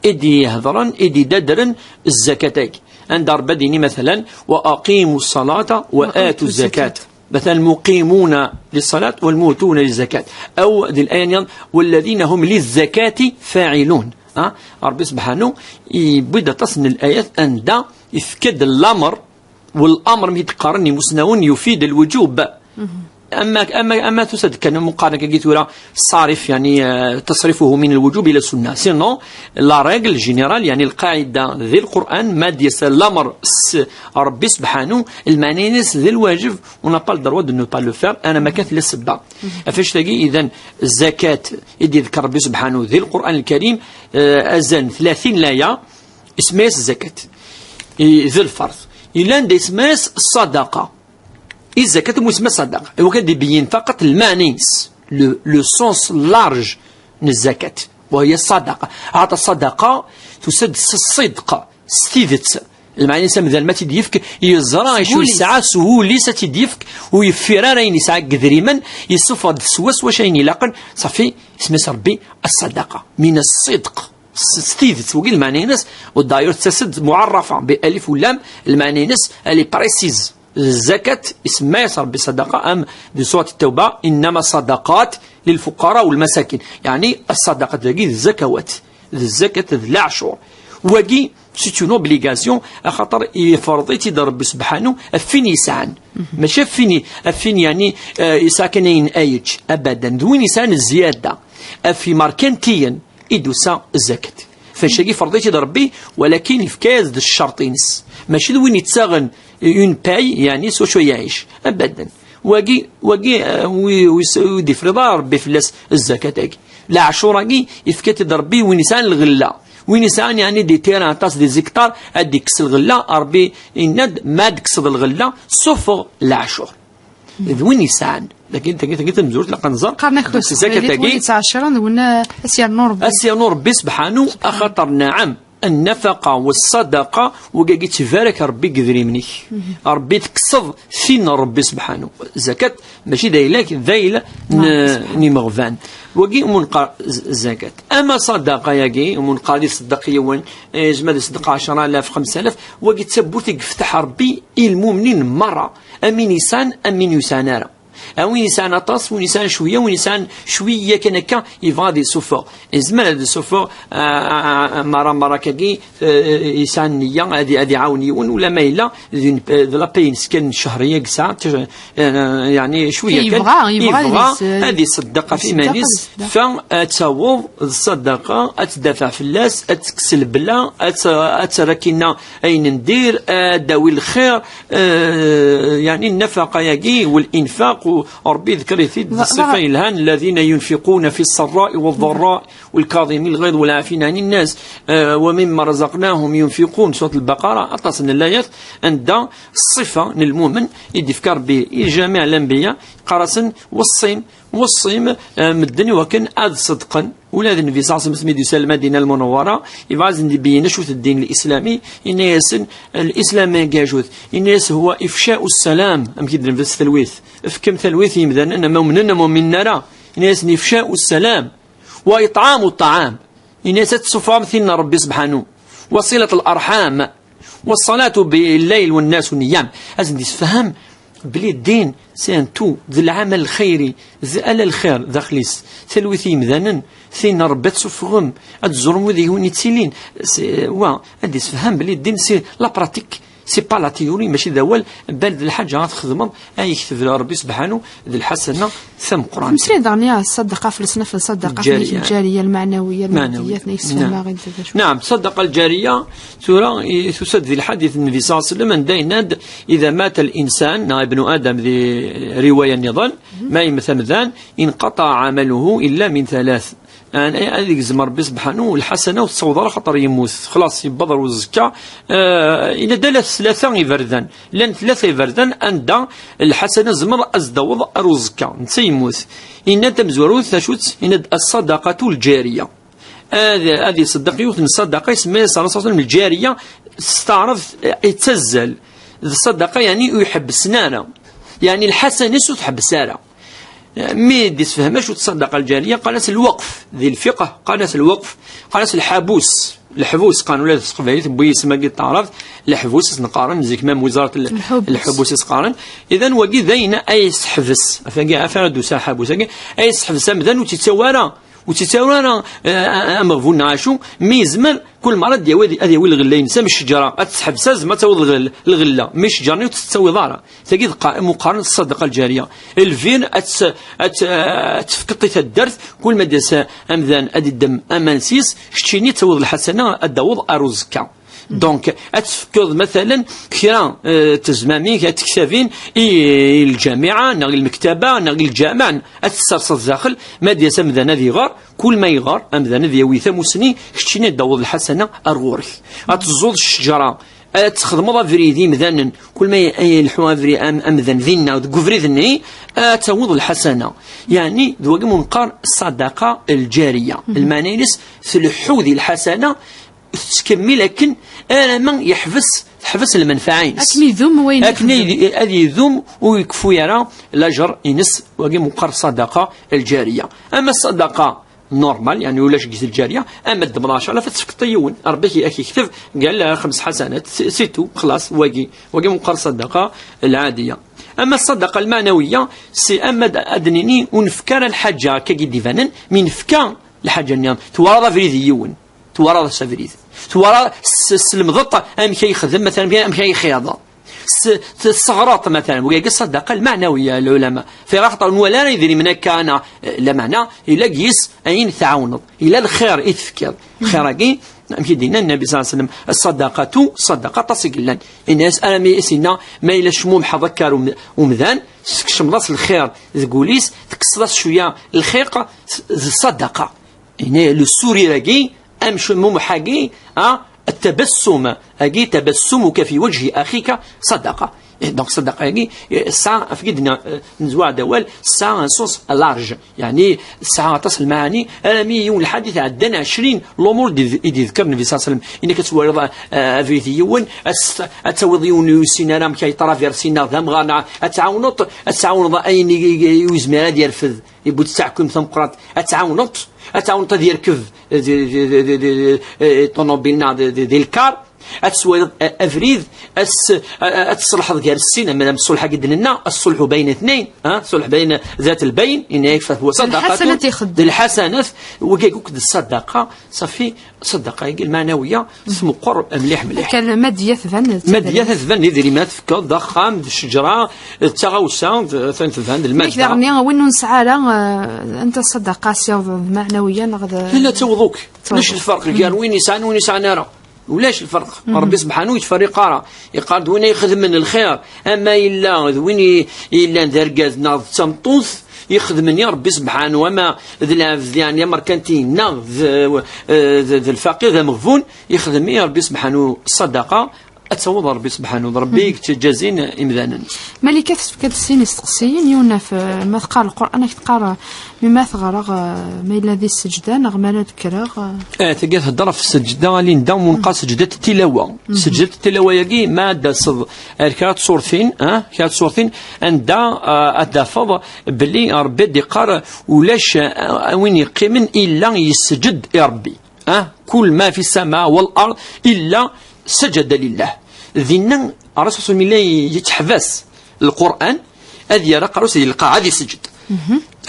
i d-ihedren, i d-idadren zzakat-agi. Anda Rebbi ad yini, mathalan, وأقيموا الصلاة وآتوا الزكاة. مثلا, المقيمون للصلاة والمؤتون للزكاة. Aw di laya-nniḍen, والذين هم للزكاة فاعلون. Ha? Rebbi subḥanu yewwi-d aṭas n layat anda yefka-d lamer. Wal amr mi d-qqaren imusnawen yufid lwujub. Ama, ama, ama tusa-d kan meqqar akka tura ṣarif, yeɛni, eh, tasrifuhu min lwujub ila sunna. Sinon, la règle générale, yeɛni lqaɛida di Lqur'an, ma d-yas lamer s Rebbi subḥanu, lmeɛna-ines d lwajeb, on n'a pas le droit de ne pas le faire, ana ma kan tella ssebba. Ɣef wannect-agi, idan, zzakat i d-yedker Rebbi subḥanu di Lqur'an Lkarim, eh, azal n tlatin laya, isemma-yas zzakat. I, d lferḍ. Yella anda isemma-yas ṣṣadaqa. I zzakat umi isemma ṣṣadaqa. Iwakken ad d-ibeyyen faqat lmeɛna-ines. Le, le sens large n zzakat. Wa hiya ṣṣadaqa. Aɛṭa ṣṣadaqa tusa-d s ṣṣidq, s tidet. Lmeɛna-ines amdan ma tt-id-yefk, yeẓra acu yesɛa s wul-is ad tt-id-yefk, ur yeffir ara ayen yesɛa deg idrimen, yessufeɣ-d swaswa acu ayen ilaqen, ṣafi, isemma-yas Rebbi ṣṣadaqa. Min ṣṣidq. S, s tidet, wagi lmeɛna-ines, u d'ailleurs tettas-d muɛerrafa bi alif u lam, lmeɛna-ines, elle est précise. Zzakat, isemma-yas Rebbi ṣṣadaqa, am di surat Ttawba, إنما الصدقات للفقراء والمساكين. Yeɛni, ṣṣadaqat dagi d zzakawat. D zzakat, d leɛcur. Wagi, c'est une obligation, axaṭer yefreḍ-itt-id Rebbi subḥanu, ɣef win yesɛan. Mačči ɣef win, ɣef win, yeɛni, eh, yesɛa kan ayen ay yečč, abadan. D win yesɛan zzyada. Ɣef imerkantiyen, i d-tusa zzakat. F annect-agi ferḍ-itt-id Rebbi, walakin yefka-yas-d ccerṭ-ines. Mačči d win yettaɣen une paye, yeɛni s wacu yeɛic. Abadan. Wagi, wagi, eh, wi, wi, wi d-ifriḍ ara Rebbi fell-as zzakat-agi. Leɛcur-agi yefka-t-id Ṛebbi win yesɛan lɣella. Win yesɛan, yeɛni, des terrains, aṭas, des hectares, ad d-ikkes lɣella. Ṛebbi yenna-d, ma ad d-tekkseḍ lɣella, ssuffeɣ leɛcur. D win yesɛan. Dagi, dagi, dagi tamezwarut, ilaq ad nẓer. Qqaren-ak donc, zzakkat-agi, win yettɛecṛen, d win, eh, ad s-yernu Ṛebbi. Ad s-yernu Ṛebbi sebḥanu, axaṭer, naɛam, nnafaqa wa ṣṣadaqa, wagi yettbarak Ṛebbi deg idrimen-ik. Ṛebbi tekkseḍ tin n Ṛebbi sebḥanu. Zakat, mačči d ayla-k, d ayla n, n imeɣban. Wagi umi neqqar z-, zakat. Ama ṣṣadaqa-yagi, umi neqqar ad iṣeddeq yiwen, eh, yezmer ad iṣeddeq ɛecra alaf, xemsa alaf, wagi d tawwurt i yefteḥ Ṛebbi i lmumnin merra. Am win yesɛan, am win ur yesɛan ara. A win yesɛan aṭas, win yesɛan cwiya, win yesɛan cwiya kan akka, yebɣa ad isuffeɣ. Yezmer ad isuffeɣ, ah, ah, ah, mara, mara kagi, eh, yesɛa nniya ad, ad iɛawen yiwen, ula ma yella d une, eh, d la paye-ines kan n ccehriya i yesɛa, eh, yeɛni cwiya kan. Yebɣa, yebɣa ad yebɣa is-, ad iṣeddeq ɣef iṣeddeq, iman-is, ad iṣeddeq. Fa ad taweḍ d ṣṣadaqa, ad tdafaɛ fell-as, ad tekkes lebla, ad t-, ad terr akkinna ayen n dir, ad d-tawi lxir, eh, yeɛni nnafaqa-yagi, wal-infaq, u Ṛebbi yedker-it-id d ṣṣifa yelhan, الذين ينفقون في السراء والضراء والكاظمين الغيظ والعافين عن الناس، eh, ومما رزقناهم ينفقون, Surat Lbaqara, aṭas n llayat anda ṣṣifa n lmumen i d-ifka Ṛebbi i jamiɛ lanbiya, qqar-asen: "Weṣṣim, weṣṣim, eh, medden i wakken ad ṣeddqen." Ula d Nnbi ṣaṣa mi d-yusa ar Lmadina Lmunawwara, yebɣa ad sen-d-ibeyyen acu-t ddin lislami, yenna-yasen, lislam-agi acu-t? Yenna-yas: "Huwa ifca'u ssalam", amek i d-nbes talwit. Efkem talwit i yimdanen, ama umnen, ama uminen ara. Yenna-yasen: "Ifca'u ssalam, wa iṭɛamu ṭṭɛam." Yenna-yas: "Ad tessufɣem tin n Ṛebbi sebḥanu, wa ṣilat larḥam, wa ṣṣalatu billayl wannasu niyam." Ad sen-d-yessefhem belli ddin, c'est un tout, d lɛamal lxayri, d ala lxir daxel-is. Talwit i yimdanen, tin n Ṛebbi ad tessufɣem, ad tẓurem wid i wen-yettilin. C'est, wa, ad d-yessefhem belli ddin, c'est la pratique, c'est pas la théorie, mačči d awal, bal d lḥaǧa ad txedmeḍ, ay yekteb Ṛebbi sebḥanu, d lḥasana tameqqrant. Mmeslay daɣen ya ṣṣadaqa, ɣef leṣnaf n ṣṣadaqa, lǧariya, lǧariya, lmeɛnawiya, lmeɛnawiya, lmaddiya, ad yessefhem aɣ-d d acu. Naɛam, ṣṣadaqa lǧariya, tura, i, tusa-d di lḥadit n Nnbi ṣaṣa lay wa sallam, anda yenna-d: "Iḍa mata linsan", neɣ ibnu Adam di riwaya nniḍen, ma yemmet amdan, "inqaṭaɛ ɛamaluhu illa min thalat." Ɛni ad igzem Ṛebbi sebḥanu, lḥasana ur tettaweḍ ara xaṭer yemmut. Xlaṣ, yewweḍ ar uzekka. Eh, yenna-d ala tlata iberdan. Llan tlata iberdan anda lḥasana tzemmer ad s-d-taweḍ ar uzekka. Netta yemmut. Yenna-d tamezwarut, acu-tt? Yenna-d: "As-ṣadaqatu lǧariya." Ad, ad iṣeddeq yiwet n ṣṣadaqa, isemma-yas Ṛṛasul ṣaṣa lay wa sallam lǧariya, s taɛrabt, eh, yettazzal. D ṣṣadaqa, yeɛni, ur iḥebbsen ara. Yeɛni, lḥasana-s ur tḥebbes ara. Mi d-isefhem acu d ṣṣadaqa lǧariya, qqaren-as lweqf. Di lfiqh, qqaren-as lweqf, qqaren-as lḥabus. Leḥbus, qqaren ula d s teqbaylit, wwi isem-agi n taɛrabt, leḥbus i s-neqqaren, zik ma wizarat l-, lḥubus. Lḥubus i s-qqaren. Idan, wagi d ayen ay yesseḥbes. Ɣef wagi, ɣef ara d-tusa lḥabus-agi, ay yesseḥbes amdan ur tt-yettawi ara, ur tt-yettawi ara, eh, ameɣbun neɣ acu, mi yezmer, kul mara ad yawi, ad yawi lɣella-ines, am ccejra, ad tt-tḥebes, ad tezmer ad taweḍ lɣell-, lɣella, mi ccejra-nni ur tt-tettawiḍ ara. Tagi d qa-, umi qqaren ṣṣadaqa lǧariya. Lvin ad tt-, ad tt-, ad tefkeḍ i taddart, kul ma d-yas amdan ad iddem aman s-is, keččini ad taweḍ lḥasana ad d-taweḍ ar uzekka. Donc, ad tefkeḍ, matalen, kra, eh, tezmamik, ad tektabin i, i lǧamiɛa, neɣ i lmektaba, neɣ i lǧameɛ, ad tesserseḍ daxel, ma d-yas amdan ad iɣer, kul ma iɣer, amdan ad yawi tamusni, keččini ad d-taweḍ lḥasana ar ɣur-k. Ad teẓẓuḍ ccejra, ad txedmeḍ abrid i yimdanen, kul ma y-, ay yelḥu abri-, am-, amdan dinna, deg ubrid-nni, ad tawiḍ lḥasana. Yeɛni, d wagi umi neqqar ṣṣadaqa lǧariya. Lmeɛna-ines, tleḥḥu di lḥasana, tettkemmil akken arama yeḥbes, teḥbes lmenfaɛa-ines. Akken idum wayen akken ixeddem. Ad, ad idum ur yekfi ara lajer-ines, wagi umi neqqar ṣṣadaqa lǧariya. Ama ṣṣadaqa normal, yeɛni ulac deg-s lǧariya, ama ddem ɛecra alaf ad tefkeḍ i yiwen, Ṛebbi ak-, ak-yekteb gal xems ḥasanat, c'est, c'est tout, xlaṣ, wagi, wagi umi neqqar ṣṣadaqa lɛadiya. Ama ṣṣadaqa lmeɛnawiya, c'est ama d-, ad d-nini ur nefka ara lḥaǧa akka i d-ibanen, mi nefka lḥaǧa-nni, twaraḍ abrid i yiwen, twaraḍ-as abrid, twaraḍ s-, teslemdeḍ amek ay yexdem, matalan, amek ay ixyaḍ. S-, tesseɣreḍ, matalan, wagi ṣṣadaqa lmeɛnawiya, lɛulama. Fiɣ axaṭer ur nwala ara idrimen akka, neɣ, eh, lameɛna, yella deg-s ayen tɛawneḍ. Yella lxir i tefkiḍ. Lxir-agi, Amek i d-yenna Nnabi صلى الله عليه وسلم: "الصدقة صدقة", aṭas i yellan. Ini-as, armi i s-yenna, ma yella tecmumḥeḍ akka ar um-, umdan, tkecmeḍ-as lxir deg wul-is, tekkseḍ-as cwiya lxiq, d ṣṣadaqa. Ini, le sourire-agi, amcmumḥ-agi, ah, التبسم-agi, تبسمك في وجه أخيك صدقة. Eh, donc, ṣṣadaqa-agi, eh, tesɛa, ɣef i d-nezwaɛ d awal, tesɛa un sens large. Yeɛni, tesɛa aṭas n lmaɛani, armi yiwen lḥadit ɛeddan ɛecrin lumuṛ i d-, i d-yedker Nnbi صلى الله عليه وسلم. Inek ad twaliḍ, eh, abrid i yiwen, ad s-, ad tawiḍ yiwen ur yessin ara amek ay traversi neɣ d amɣar, neɣ ad tɛawneḍ, ad tɛawneḍ ayen i, i, i ur yezmir ad yerfed. Yewwi-d taɛkemt tameqqrant, ad tɛawneḍ, ad tɛawneḍ ad yerkeb di, di, eh, ṭunubil neɣ di, di, di lkar, ad teswayeḍ, eh, abrid, ad s-, eh, ad tṣelḥeḍ gar sin, ama d ṣṣulḥ-agi d-nenna, الصلح بين اثنين, ha, ṣṣulḥ بين ذات البين, yenna-yak فهو صدقة. D lḥasanat ixeddem. D lḥasanat, wagi akk d ṣṣadaqa, ṣafi, ṣṣadaqa-agi lmeɛnawiya, tmeqqer mliḥ, mliḥ. Kan maddiya tban d maddiya tban, d idrimen ad tefkeḍ, d axxam, d ccejra, d taɣawsa, d, d, tban d lmadda. Nek daɣen, win ur nesɛi ara, eh, anta ṣṣadaqa s-yaweḍ d meɛnawiya neɣ d... Yella ttawḍ akk. Ulac lferq gar win yesɛan u win yesɛan ara. Ulac lferq. Rebbi sebḥanu ur yettferriq ara. Yeqqar-d win ay ixedmen lxir, ama yella d win i, yellan d argaz neɣ d tameṭṭut, ixedmen i Rebbi sebḥanu, ama d lɛebd, yeɛni amerkanti neɣ d, d, d, d lfaqir, d ameɣbun, ixdem i Rebbi sebḥanu ṣṣadaqa, ad taweḍ Rebbi sebḥanu, d Rebbi i yettjazin imdanen. Malika tefka-d sin isteqsiyen, yiwen ɣef, eh, ma teqqar Lqur'an, ad k-teqqar, eh, mi ma teɣreɣ, eh, ma yella di sseǧda, neɣ ma ara d-kkreɣ, eh. Eh, tagi thedder ɣef sseǧda, a Linda, mu neqqar seǧdat tilawa. Seǧdat tilawa-yagi, ma ad d-taseḍ ar kra n tṣurtin, eh, kra n tṣurtin, anda, eh, ad d-tafeḍ belli Rebbi ad d-iqqar, ulac, eh, win yeqqimen illa yesseǧed i Rebbi. Ah, كل ما في السماء والأرض إلا سجد لله. Dinna, Ṛṛasul صلى الله عليه وسلم yella yettḥebas Lqur'an, ad yerr aqerru-s di lqaɛa, ad iseǧǧed.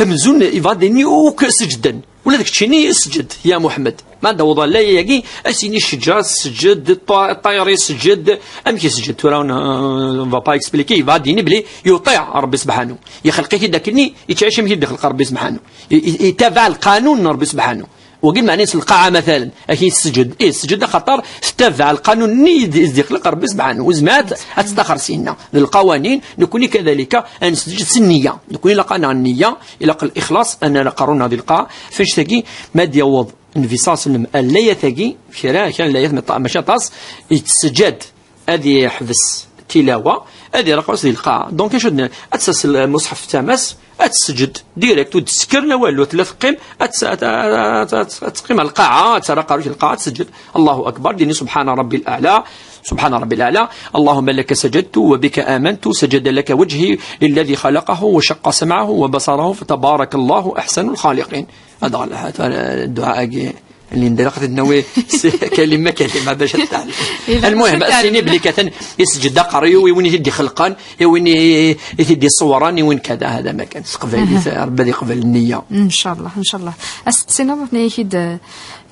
Amzun yebɣa ad d-yini akk seǧden. Ula d keččini seǧǧed, ya Muḥemmed. Ma d-awḍa laya-agi, ad s-yini ccejra seǧǧed, ṭṭa-, ṭṭayri seǧǧed, amek iseǧǧed? Tura, on va pas expliquer, yebɣa ad d-yini belli yuṭiɛ Ṛebbi sebḥanu. Yexleq-it-id akkenni, yettɛic amek i d-ixleq Ṛebbi sebḥanu. I-, i-, itabaɛ lqanun n Ṛebbi sebḥanu. Wagi lmeɛna-s lqaɛa, matalan, ad k-yesseǧǧed. Ih, tesseǧǧed axaṭer tettabaɛ lqanun-nni i d-, i d-ixleq Rebbi sebḥanu. Ur tezmir ad, ad testaxer syenna. D lqawanin, nekni kadalika, ad nesseǧǧed s nniya. Nekni ilaq-aneɣ nniya, ilaq lixlaṣ, ad nerr aqerru-nneɣ di lqaɛa. F annect-agi, ma d-yaweḍ Nnbi ṣalla Llahu ɛalayhi wa sallam ar layat-agi, kra, kra n layat, mačči aṭas, yettseǧǧad. Ad yeḥbes tilawa, ad yerr aqerru-s di lqaɛa. Donc, acu d-, ad tas lmuṣḥef d tama-s, ad tseǧǧed direct, ur d-tesker la walu, tella teqqim, ad ts-, ad, ad, ad, ad, ad teqqim ar lqaɛa, ad terr aqerru-s di lqaɛa, ad tseǧǧed. Allahu akbar, d-tini سبحان ربي الأعلى، سبحان ربي الأعلى، اللهم لك سجدت وبك آمنت، سجد لك وجهي للذي خلقه وشق سمعه وبصره، فتبارك الله أحسن الخالقين. Ad ɣ-, ddɛa-agi. Linda, ilaq ad nawi s-, kalima, kalima, bac ad teɛlem. Ilaq. Almuhim, ad as-tini belli katan iseǧǧed aqerru-iw i win i t-id-ixelqen, i win i, i t-id-iṣewren, i win kada, hada ma kan. S teqbaylit, Rebbi ad iqbel nniya. Ncallah, ncallah. Asteqsi-nniḍen, tenna-ak-id, eh,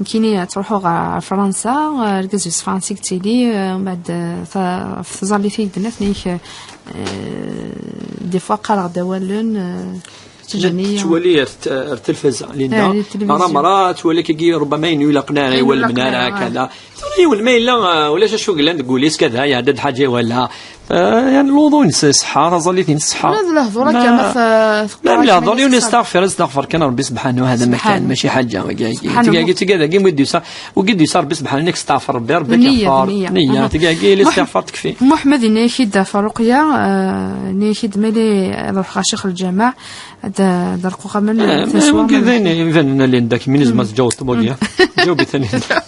nekkini ad truḥeɣ ɣer Fransa, eh, argaz-iw s Fransa i yettili, eh, mbeɛd, eh, ta-, ɣef tẓallit i yi-d-tenna, tenna-ak, eh, des fois qqareɣ-d awalen, eh, Teǧǧa-d tettwali ar t-, ar telfaza, Linda. Ah, di televizyon. Mara, mara, tettwali akkagi, rubbama ayen ur ilaqen ara i wallen ara, kada. Tura yiwen ma yella, ah, ulac acu yellan deg wul-is, kada, iɛedda-d ḥaǧa i wala. Ah, yani, lwuḍu-ines iṣeḥḥa, taẓallit-ines tṣeḥḥa. Ula d lehdur akka, ma, ma f-, teqqar ma lehdur, yiwen istaɣfir, istaɣfir kan Rebbi sebḥanu, hada ma kan, mačči ḥaǧa, wagi, wagi. Subḥanu. Tigi, tigi, tigi, wagi, mi d-yusa, wagi d-yusa Rebbi sebḥanu, nek steɣfir Rebbi, Rebbi k-iɣfar. Nniya, nniya. Nniya, tigi, agi, listiɣfar tekfi. Muḥ-, Muḥemmed yenna-ak-id ɣef Ruqya, eh, yenna-ak-id ma li ad ruḥeɣ ɣer Ccix Lǧameɛ, Ad, ad rquɣ aman, eh, taswa, wagi d ayen ibanen a Linda, kemmini zma tǧawed tmugya. Ǧawbit a Linda.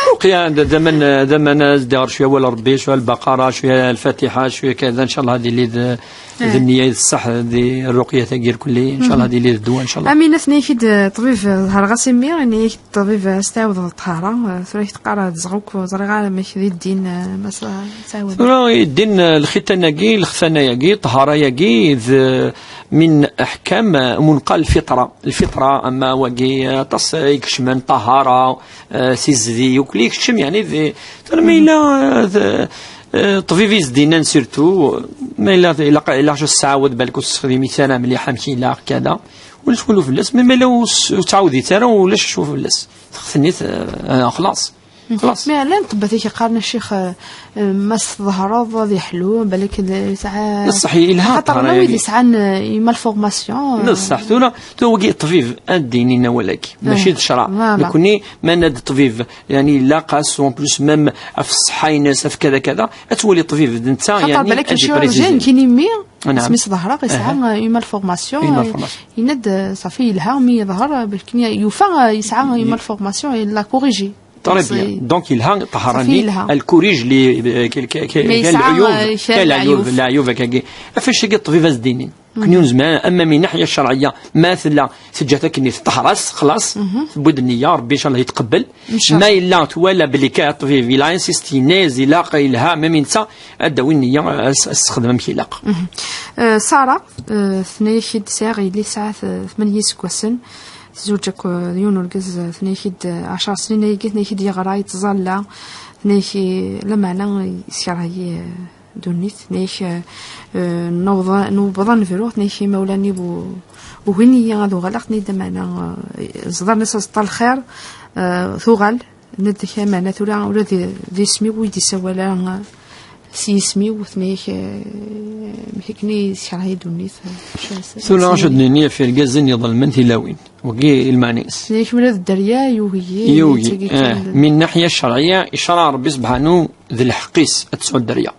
Ruqya, d, d aman, d aman, ad d-iɣer cwiya wal Rebbi, cwiya Lbaqara, cwiya Lfatiḥa, cwiya kada, ncallah ad yili d, d nniya d ṣṣeḥ di rruqya-tagi irkelli, ncallah ad yili d ddwa, ncallah. Amina, tenna-ak-id, eh, ṭṭbib, eh, ḍehreɣ-as i mmi, yenna-ak-d ṭṭbib, eh, ad s-tɛawdeḍ ṭṭhara, eh, tura i k-teqqar, eh, tzeɣ akk, ur ẓriɣ ara amek di ddin, eh, ma s-, ad tɛawdeḍ. Tura i ddin, eh, lxitan-agi, lextana-agi, ṭṭhara-agi, d, min aḥkam, eh, munqa lfitra. Lfitra, ama wagi, eh, aṭas, eh, i ikecmen, ṭṭahara, eh, tizdi, ukli ikeččem, yeɛni, di, tura ma yella, eh, d, eh, ṭṭbib i s-d-yennan surtout, ma yella, ilaq, ilaq acu tessɛawed, balak ur tessexdim-it ara mliḥ amek ilaq, kada. Ulac walu fell-as, mais ma yella ur s-, ur ttɛawed-it ara, ulac acu fell-as. Texten-it, eh, xlaṣ. خلاص. Mais llan ṭṭebbat i k-yeqqaren a ccix, eh, ma s-tḍehreḍ ad yeḥlu, balak d- yesɛa. Neṣṣeḥ, yelha Xaṭer ṭṭhara llan wid yagi. Yesɛan, eh, une malformation, eh. Neṣṣeḥ, tura tura wagi ṭṭbib ad d-inin awal-agi, mačči d ccṛeɛ. Voilà. Nekkni ma nadi ṭṭbib, yani, ilaq-as, en plus, même ɣef ṣṣeḥḥa-ines, ɣef kada kada, ad twali ṭṭbib d netta, Xaṭer yani, balak ad chirurgien yeprécise. Kinimi, Naam. Isem-is ḍehreɣ, yesɛa, Aha. eh, une malformation, Une eh, malformation. Yenna-d, eh, ṣafi yelha mi yeḍher, eh, belk yufa, eh, yesɛa une malformation, il l'a corrigé. Très bien. Donc, yelha ṭṭhara-nni, Yelha. Elle corrige les, euh, quelques, quelques, Mais quelques yesɛa, leɛyub, euh, kra kra leɛyub. Leɛyub, akka-agi. Ɣef wacagi ṭṭbib ad s-d-inin. Kenwi nezmer, ama min naḥya ccerɛiyya, ma tella teǧǧa-t akken teṭṭhar-as, xlaṣ, tewwi-d nniya, Rebbi inchallah yetqebbel. Inchallah. Ma yella twala belli kan ṭṭbib, il a insisté, yenna-yas ilaq, yelha, même netta, ad d-tawi nniya, ad s- ad s-texdem amek ilaq. Eh, Sarah, eh, tenna-yak-id sɛiɣ yelli tesɛa, eh, tmanya iseggasen, tezweǧ akk, eh, d yiwen urgaz, eh, tenna-yak-id, eh, ɛecṛa snin ayagi, tenna-yak-id yeɣra, yettẓalla, tenna-yak, eh, lameɛna, eh, yeskerh-iyi, eh, ddunit, tenna-yak, eh, eh, newweḍ, newweḍ ad nebru, tenna-yak imawlan-iw u-, ugin-iyi ad uɣaleɣ, tenna-yak-id lameɛna, eh, ẓḍan-as aẓeṭṭa lxir, eh, tuɣal, tenna-yak lameɛna tura ula d, d isem-iw ur yi-d-isawal ara, eh, s yisem-iw, tenna-yak, eh, amek akken i yeskerh-iyi ddunit, eh, acu ara s- Tura acu d-nini ɣef yergazen iḍelmen tilawin? Wagi i lmeɛna-is. Tenna-yak ula d dderya yugi-iyi, Yugi. yettagi Eh, kan. Min naḥya ccerɛiyya, icṛeɛ Rebbi sebḥanu d lḥeqq-is ad tesɛu dderya.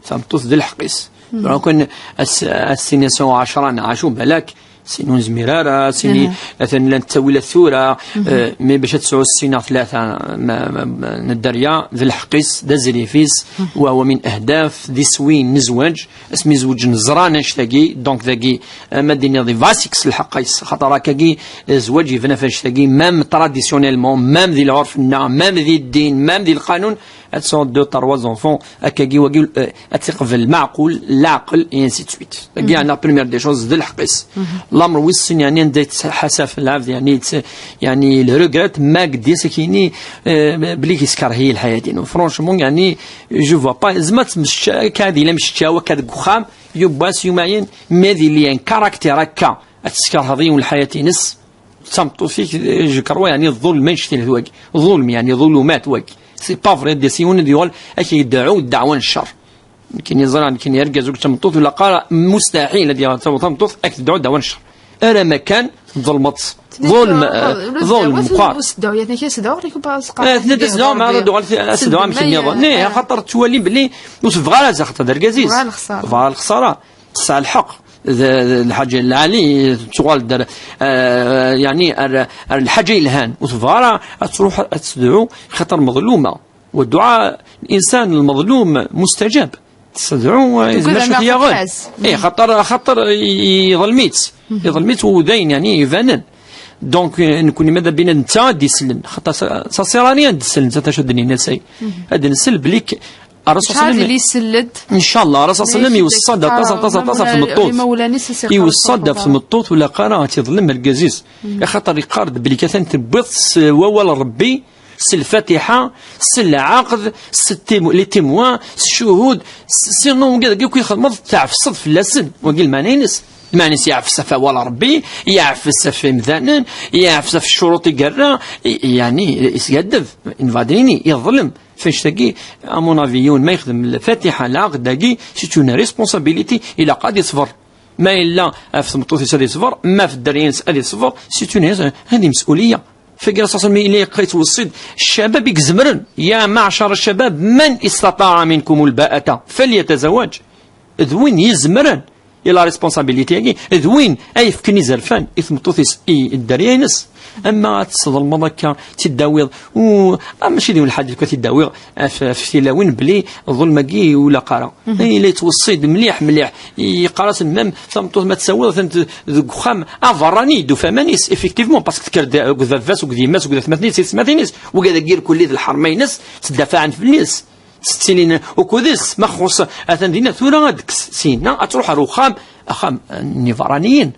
Tameṭṭut d lḥeqq-is. Tura kan as-, as-tini sɛu ɛecṛa neɣ acu balak, sin ur nezmir ara, sin i- atan llant ttawilat tura, eh, mais bac ad tesɛu sin neɣ tlata ma- ma- ma- n dderya, d lḥeqq-is, d azrif-is, wa huwa min ahdaf, d iswi n zzwaǧ, asmi zewǧen ẓran annect-agi, donc dagi, eh, ma d-iniḍ, iva seg-s lḥeqq-is, xaṭer akkagi, eh, zzwaǧ yebna f annect-agi, même traditionnellement, même di lɛurf-nneɣ, même di ddin, même di lqanun, ad tesɛuḍ deux, trois enfants, akkagi, wagi, eh, ad tt-iqbel lmeɛqul, leɛqel, et ainsi de suite. Dagi, yeɛni, première des choses, d lḥeqq-is. Lamer wis sin, yeɛni, anda yettḥasaf lɛebd, yeɛni, yett-, yeɛni, le regret, ma qed-is akini, eh, belli yeskerh-iyi lḥayat-inu. Franchement, yeɛni, je vois pas, zma tmecča, akka ad yili amecčaw akka deg uxxam, yiwwas, yumayen, ma ad yili un caractère akka, ad teskerheḍ yiwen lḥayat-ines, d tameṭṭut-ik, eh, je crois, yeɛni, ḍulm annect-ilat wagi. Ḍulm, yeɛni, ḍulumat wagi. C'est pas vrai, ad d-yas yiwen ad yuɣal ad k-yedɛu ddeɛwa n ccer. Nekkini ẓriɣ, nekkini argaz akked tameṭṭut, ur ilaq ara, mustaḥil ad yaɣ tameṭṭut ad k-tedɛu ddeɛwa n ccer. Ara ma kan tḍelmeḍ. Ḍulm, eh, ḍulm meqqar. Eh, tenna-d as-dɛuɣ, ma ara d-uɣal as-dɛuɣ amek nniḍen. Nih, axaṭer tettwali belli ur tebɣa ara, axaṭer d argaz-is. Tebɣa lexṣara. Tesɛa lḥeqq. D, d lḥaǧa lɛali, tuɣal-d ar, eh, yeɛni ar, ar lḥaǧa yelhan. Ur tebɣa ara ad tṛuḥ ad tedɛu, xaṭer meḍluma. Wa dduɛa n insan lmeḍlum mustajab. Tsedɛu, eh, d macu ad t-yaɣen. Eh, xaṭer, xaṭer i-, i-, iḍlem-itt. Iḍlem-itt u dayen, yeɛni, ibanen. Donc, eh, nekkni ma d abinad netta ad d-isellen. Xaṭer sa, sa sirani ad d-isellen, sa tacu ad d-nini say. Ad d-nsel blik Ṛṛasul ṣalla Llah ɛaɛa, Llah isell-d. Ncallah, Ṛṛasul ṣalla Llah iweṣṣa-d aṭas, aṭas, aṭas ɣef tmeṭṭut. Iweṣṣa-d ɣef tmeṭṭut, ur ilaq ara ad tt-iḍlem argaz-is. Axaṭer yeqqar-d belli atan tewwiḍ s wawal n Ṛebbi, s lfatiḥa, s lɛaqd, s tim-, les témoins, s ccuhud, s, sinon wigad akk i txedmeḍ, tɛefseḍ fell-asen. Wagi lmeɛna-ines. Lmeɛna-ines yeɛfes ɣef wawal n Ṛebbi, yeɛfes ɣef yimdanen, yeɛfes ɣef ccuruṭ i yerra, i-, yeɛni, yeskaddeb, nebɣa ad d-nini, yeḍlem. F annect-agi, à mon avis, yiwen ma yexdem lfatiḥa, lɛaqd-agi, c'est une responsabilité, ilaq ad yeṣber. Ma yella ɣef tmeṭṭut-is ad yeṣber, ma ɣef dderya-ines ad yeṣber, c'est une, هذه مسؤولية. Fagi Ṛṛasul ṣalla Llah ɛaɛa, yella yeqqar, yettweṣṣi-d ccabab i izemren. يا معشر الشباب من استطاع منكم الباءة فليتزوج. D win izemren. I la responsabilité-agi, d win ay yefken izerfan i tmeṭṭut-is, i dderya-ines. Ama ad tt-tḍelmeḍ akka, tt-id-tawiḍ, u, a, mačči d yiwen lḥaǧa akka tt-id-tawiḍ ɣef, ɣef tilawin, belli ḍulm-agi ur ilaq ara. Ay la yettweṣṣi-d mliḥ, mliḥ. Yeqqar-asen, même tameṭṭut ma tt-tawiḍ, atan deg uxxam aberrani, d ufaman-is, effectivement, parce que tekker-d akked baba-s, akked yemma-s, akked atmaten-is, d atmaten-is. Wigad-agi irkelli d lḥerma-ines, ttdafaɛen fell-as. Tettilin ukud-is, ma txuṣṣ, atan dinna, tura ad d-tekkes syenna, ad tṛuḥ ar uxxam, axxam, eh, n iberraniyen.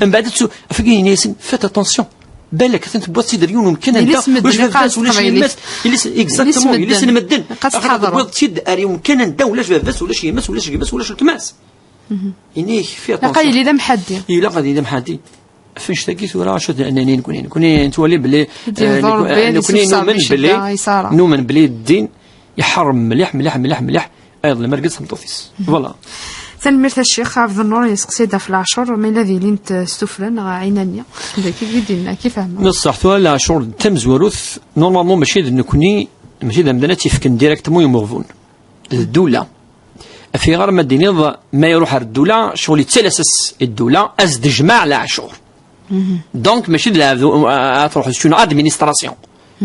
Mbeɛd ad tsu-, fagi yenna-yasen, faites attention. Balak atan tewwiḍ-tt-id ar yiwen umkan anda ulac baba-s, ulac yemma-s. Iles, exactement, iles n medden. Axaṭer tewwiḍ-tt-id ar yiwen umkan anda ulac baba-s, ulac yemma-s, ulac gma-s, ulac weltma-s. Ini-k, faites attention. Ilaq ad yili d amḥaddi. Ilaq ad yili d amḥaddi. Ɣef annect-agi tura, acu d-, nani nekni? Nekni nettwali belli, eh, d-yehḍer nekni, Rebbi, ad nekni numen belli, numen belli ddin iḥeṛṛem mliḥ, mliḥ, mliḥ, mliḥ, ayeḍ lemmer gets tmeṭṭut-is. Voilà. Tanemmirt a Ccix. Ɛebd Nnur yesteqsi-d ɣef leɛcur, ma yella d ilint s tufra neɣ ɛinani. D acu i d-yenna, kif fehmeɣ? Neṣṣeḥ, tura leɛcur d tamezwarut, normalement mačči d nekni, mačči d amdan ad tt-yefken directement i umeɣbun. D ddula. Af ayɣer ma d-tiniḍ ma iruḥ ar ddula, ccɣel yettalas-as i ddula, ad s-d-tejmeɛ leɛcur. Donc, mačči d lɛebd, a, a, ad truḥeḍ, c'est une administration.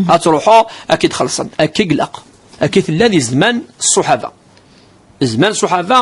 Ad truḥeḍ, ad k-id-xellṣen, akka i ilaq. Akka i tella di zzman ṣṣuḥaba. Zzman ṣṣuḥaba,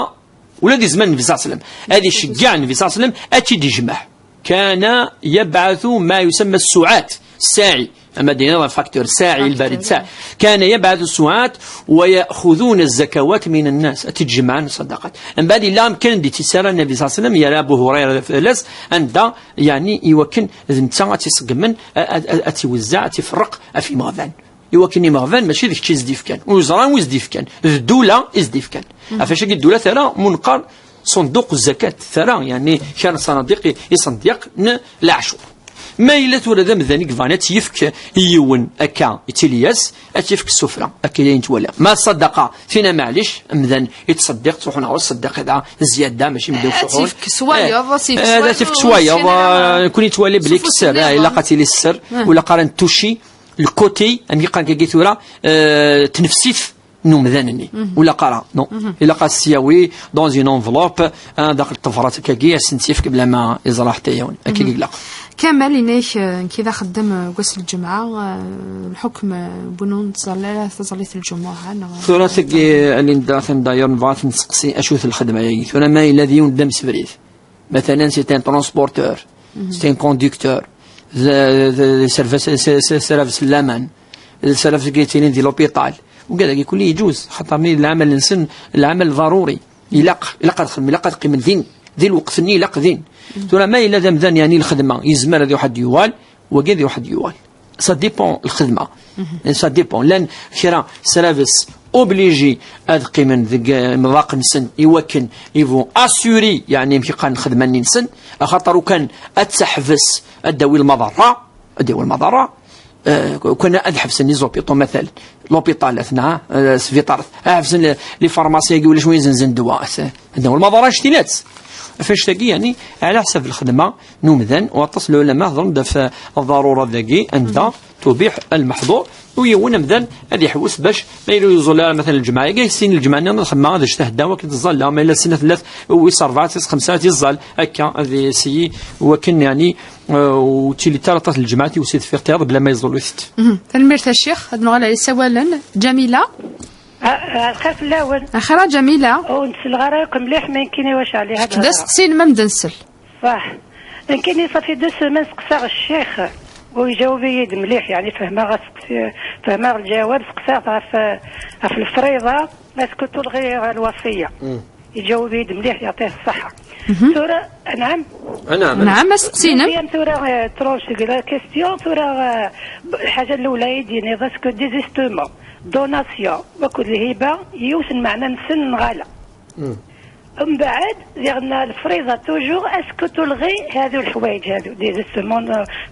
ula di zzman Nnbi صلى الله عليه وسلم. Ad iceggeɛ Nnbi صلى الله عليه وسلم, ad k-id-ijmeɛ. كان يبعث ما يسمى السعاة، الساعي. Ama d-iniḍ facteur, الساعي, البريد, ساعي. كان يبعث السعاة ويأخذون الزكوات من الناس. Ad t-id-jemɛen ṣṣadaqat. Mbeɛd yella amkan d-yettara Nnbi صلى الله عليه وسلم, yerra Abu Hurayra fell-as, anda, yeɛni, iwakken d netta ad tt-iṣeggmen, a, a, a, ad tt-iwezzeɛ, ad tt-iferreq ɣef imeɣban. Iwakken imeɣban mačči d kečč i s-d-ifkan, ur yeẓra anwa i s-d-ifkan, d ddula i s-d-ifkan. Ɣef wacu i ddula terra, mu neqqar ṣunduq zzakat, terra, yeɛni, kra n ṣanadiq i, i ṣandiq n leɛcur. Ma yella tura d amdan i yebɣan ad tt-yefk i yiwen akka, yettili-yas, ad tt-yefk s sufra, akka i ayen twala. Ma ṣṣadaqa, tina maɛlic, amdan ittṣeddiq, ttruḥun ɣer uṣeddiq, da, zzyada, mačči medden ad ttruḥun. Ad tt-yefk s wayeḍ, eh, ad tt-yefk s wayeḍ, eh, kuni yettwali belli s ufus-nniḍen. Ilaq ad tili sser, ur ilaq ara nettuci, le côté, amek i qqaren kagi tura, eh, tnefsit n umdan-nni. Ur ilaq ara, non. Ilaq ad s-yawi dans une enveloppe, ah, daxel tebrat akkagi, ad sen-tt-yefk bla ma yeẓra ḥetta yiwen. Akkagi ilaq. Kamal, yenna-ak, eh, nekki d axeddam, eh, deg wass n lǧemɛa, eh, lḥukm, eh, n win ur nettẓalli ara taẓallit n lǧumuɛa, neɣ... Tura tagi, a Linda, atan d'ailleurs nebɣa ad t-nseqsi, acu-t lxedma-agi? Tura ma yella d yiwen d amsebrid, مثلا c'est un transporteur, c'est un conducteur, d, d, d, servas, s, s, servas n laman, d servas i yettinin di l'hôpital. Ugad-agi kulli yeǧuz, xaṭer mi d lɛamal-nsen, lɛamal ḍaruri. Ilaq, ilaq ad xedmen, ilaq ad qqimen din, di lweqt-nni ilaq din. Tura ma yella d amdan, yeɛni lxedma, yezmer ad iruḥ ad d-yuɣal, wagi ad iruḥ ad d-yuɣal. Ça dépend lxedma. Ça dépend. Llan kra srabes obligé ad qqimen deg, eh, imḍaq-nsen iwakken ils vont assurer, yeɛni, amek i qqaren, lxedma-nni-nsen, axaṭer ukan ad teḥbes, ad d-tawi lmaḍerra, ad d-yawi lmaḍerra, eh, ukan ad ḥebsen les hôpitaux, مثلا, l'hôpital, atna, eh, sbiṭarat, ad ḥebsen les, les pharmacies-agi, ulac win izenzen ddwa, at-, ad d-nawi lmaḍerra, annect-ila-tt. Ɣef annect-agi, yeɛni, ɛla ḥsab lxedma n umdan, u aṭas n lɛulama heddren-d ɣef ḍḍarura dagi, anda tubiḥ lmeḥḍur, u yiwen amdan ad iḥewwes bac ma yella ur yeẓẓul ara, matalan, lǧemɛa-agi, sin lǧemɛa-nniḍen ad xedmeɣ ad ijtahdeɣ wakken tẓalla, ma yella sin ad tella, wis ṛebɛa, tis xemsa ad iẓẓal, akka ad yesyi wakken, yeɛni, eh, ur ttilint ara aṭas n lǧemɛat i usidfiq tiyaḍ bla ma yeẓẓul-itent. Tanemmirt a Ccix, ad nuɣal ar isawalen. Ǧamila? Ah, ah, lxir fell-awen. Axir a Ǧamila. Ur nsellem ara akk mliḥ, ma nekkini wac ɛli. Kečč d asteqsi-inem, ad am-d-nsel. Ṣaḥ. Nekkini ṣafi deux semaines seqsaɣ ccix, u iǧaweb-iyi-d mliḥ, yeɛni fehmeɣ asteqsi, fehmeɣ lǧawab, seqsaɣ-t ɣef, ɣef lefriḍa, est-ce que tulɣi lwasiya. Iǧaweb-iyi-d mliḥ, yeɛṭih ṣṣeḥḥa. Tura, anɛam? Anɛam, anɛam. Nɛam, asteqsi-inem. Deuxième tura, eh, tranche deg la question, tura, eh, lḥaǧa n lewla i d-tiniḍ, est-ce que désistement, donation, akked lhiba, yiwet n meɛna-nsen neɣ ala? Mbeɛd, diɣen lefriḍa toujours, est-ce que tulɣi hadu leḥwayeǧ hadu, désistement,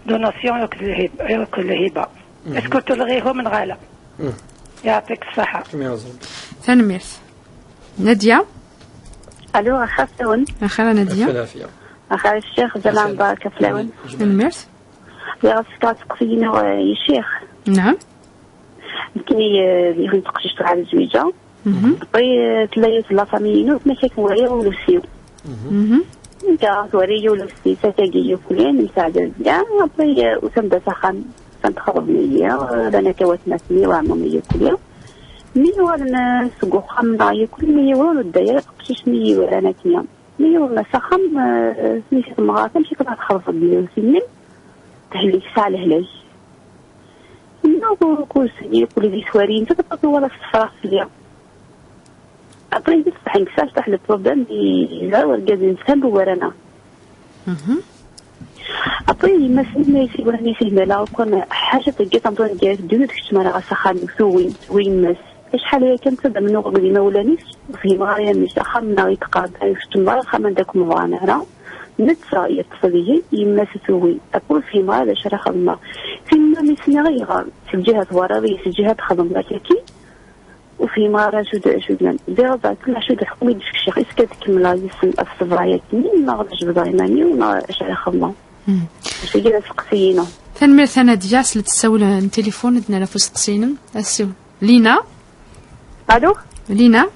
donation, akked lhib-, akked lhiba? Est-ce que tulɣihom neɣ ala? Yeɛṭik ṣṣeḥḥa. Tanemmirt. Nadia? Allo, axir fell-awen. Axir a Nadia. Axir a Ccix, Ǧemɛa Mbaraka fell-awen. Tanemmirt. Lliɣ asekkaɣ teqsiyin i Ccix. Naɛam. Nekkini, eh, yiwet n teqcict ɣer zwiǧa. Après, eh, tella yiwet n la famille-inu, tella kak wari ulusiw. Nekka twari-yi ulusiw, sakagi yuklin, msaɛda bda. Après, eh, usan-d s axxam, usan-d xeḍben-iyi, eh, lana akka watmaten-iw, ɛmum-iw yukli. Mi uɣalen, eh, seg uxxam-nneɣ yukli, mi yiwen ur nedda ara teqcict mi yi-iwaran akkenni. Mi yiwen s axxam, eh, mi s temɣart, amek i tella txerṣed lewsi-nni? Tehlek, tesɛa lehlak. Nna ur kursini, kul di twari, nta tata wala tessefraɣ fell-i. Après, nta tṣeḥ neksaɣ taḥ le problème, yezɛa urgaz-nnes am uwar-aneɣ. Après, yemma-s, mi yessi wala mi yessi hmala, ukan ḥaca tagi tameṭṭut n gar ddunit kečč mara ɣas axxam-iw tuwin, tuwi yemma-s. Acḥal aya kan ttaddamen uɣ deg imawlan-is, ur fhimeɣ ara amek axxam-nneɣ i d-qqaren, ur keččmen ara axxam anda kem-bɣan ara. Netta yeṭṭef deg-i, yemma-s tugi. Après ur fhimeɣ ara d acu ara xedmeɣ. Tinna mi s-nniɣ ayɣer, s lǧiha twalaḍ-iyi, s lǧiha txedmeḍ akka-ki, ur fhimeɣ ara acu d, acu d-nnan. Ziɣ ẓer kul acu d-ḥukmi d-fekceɣ, est-ce que ad kemmleɣ yis-sen ad ṣebreɣ akken, neɣ ad jebdeɣ iman-iw, neɣ acu ara xedmeɣ? Hmm. Acu-agi d aseqsi-inu. Tanemmirt a Nadia, slet ssawel n tilifun, ad nara ɣef useqsi-inem. Asiw. Lina? Allô? Lina?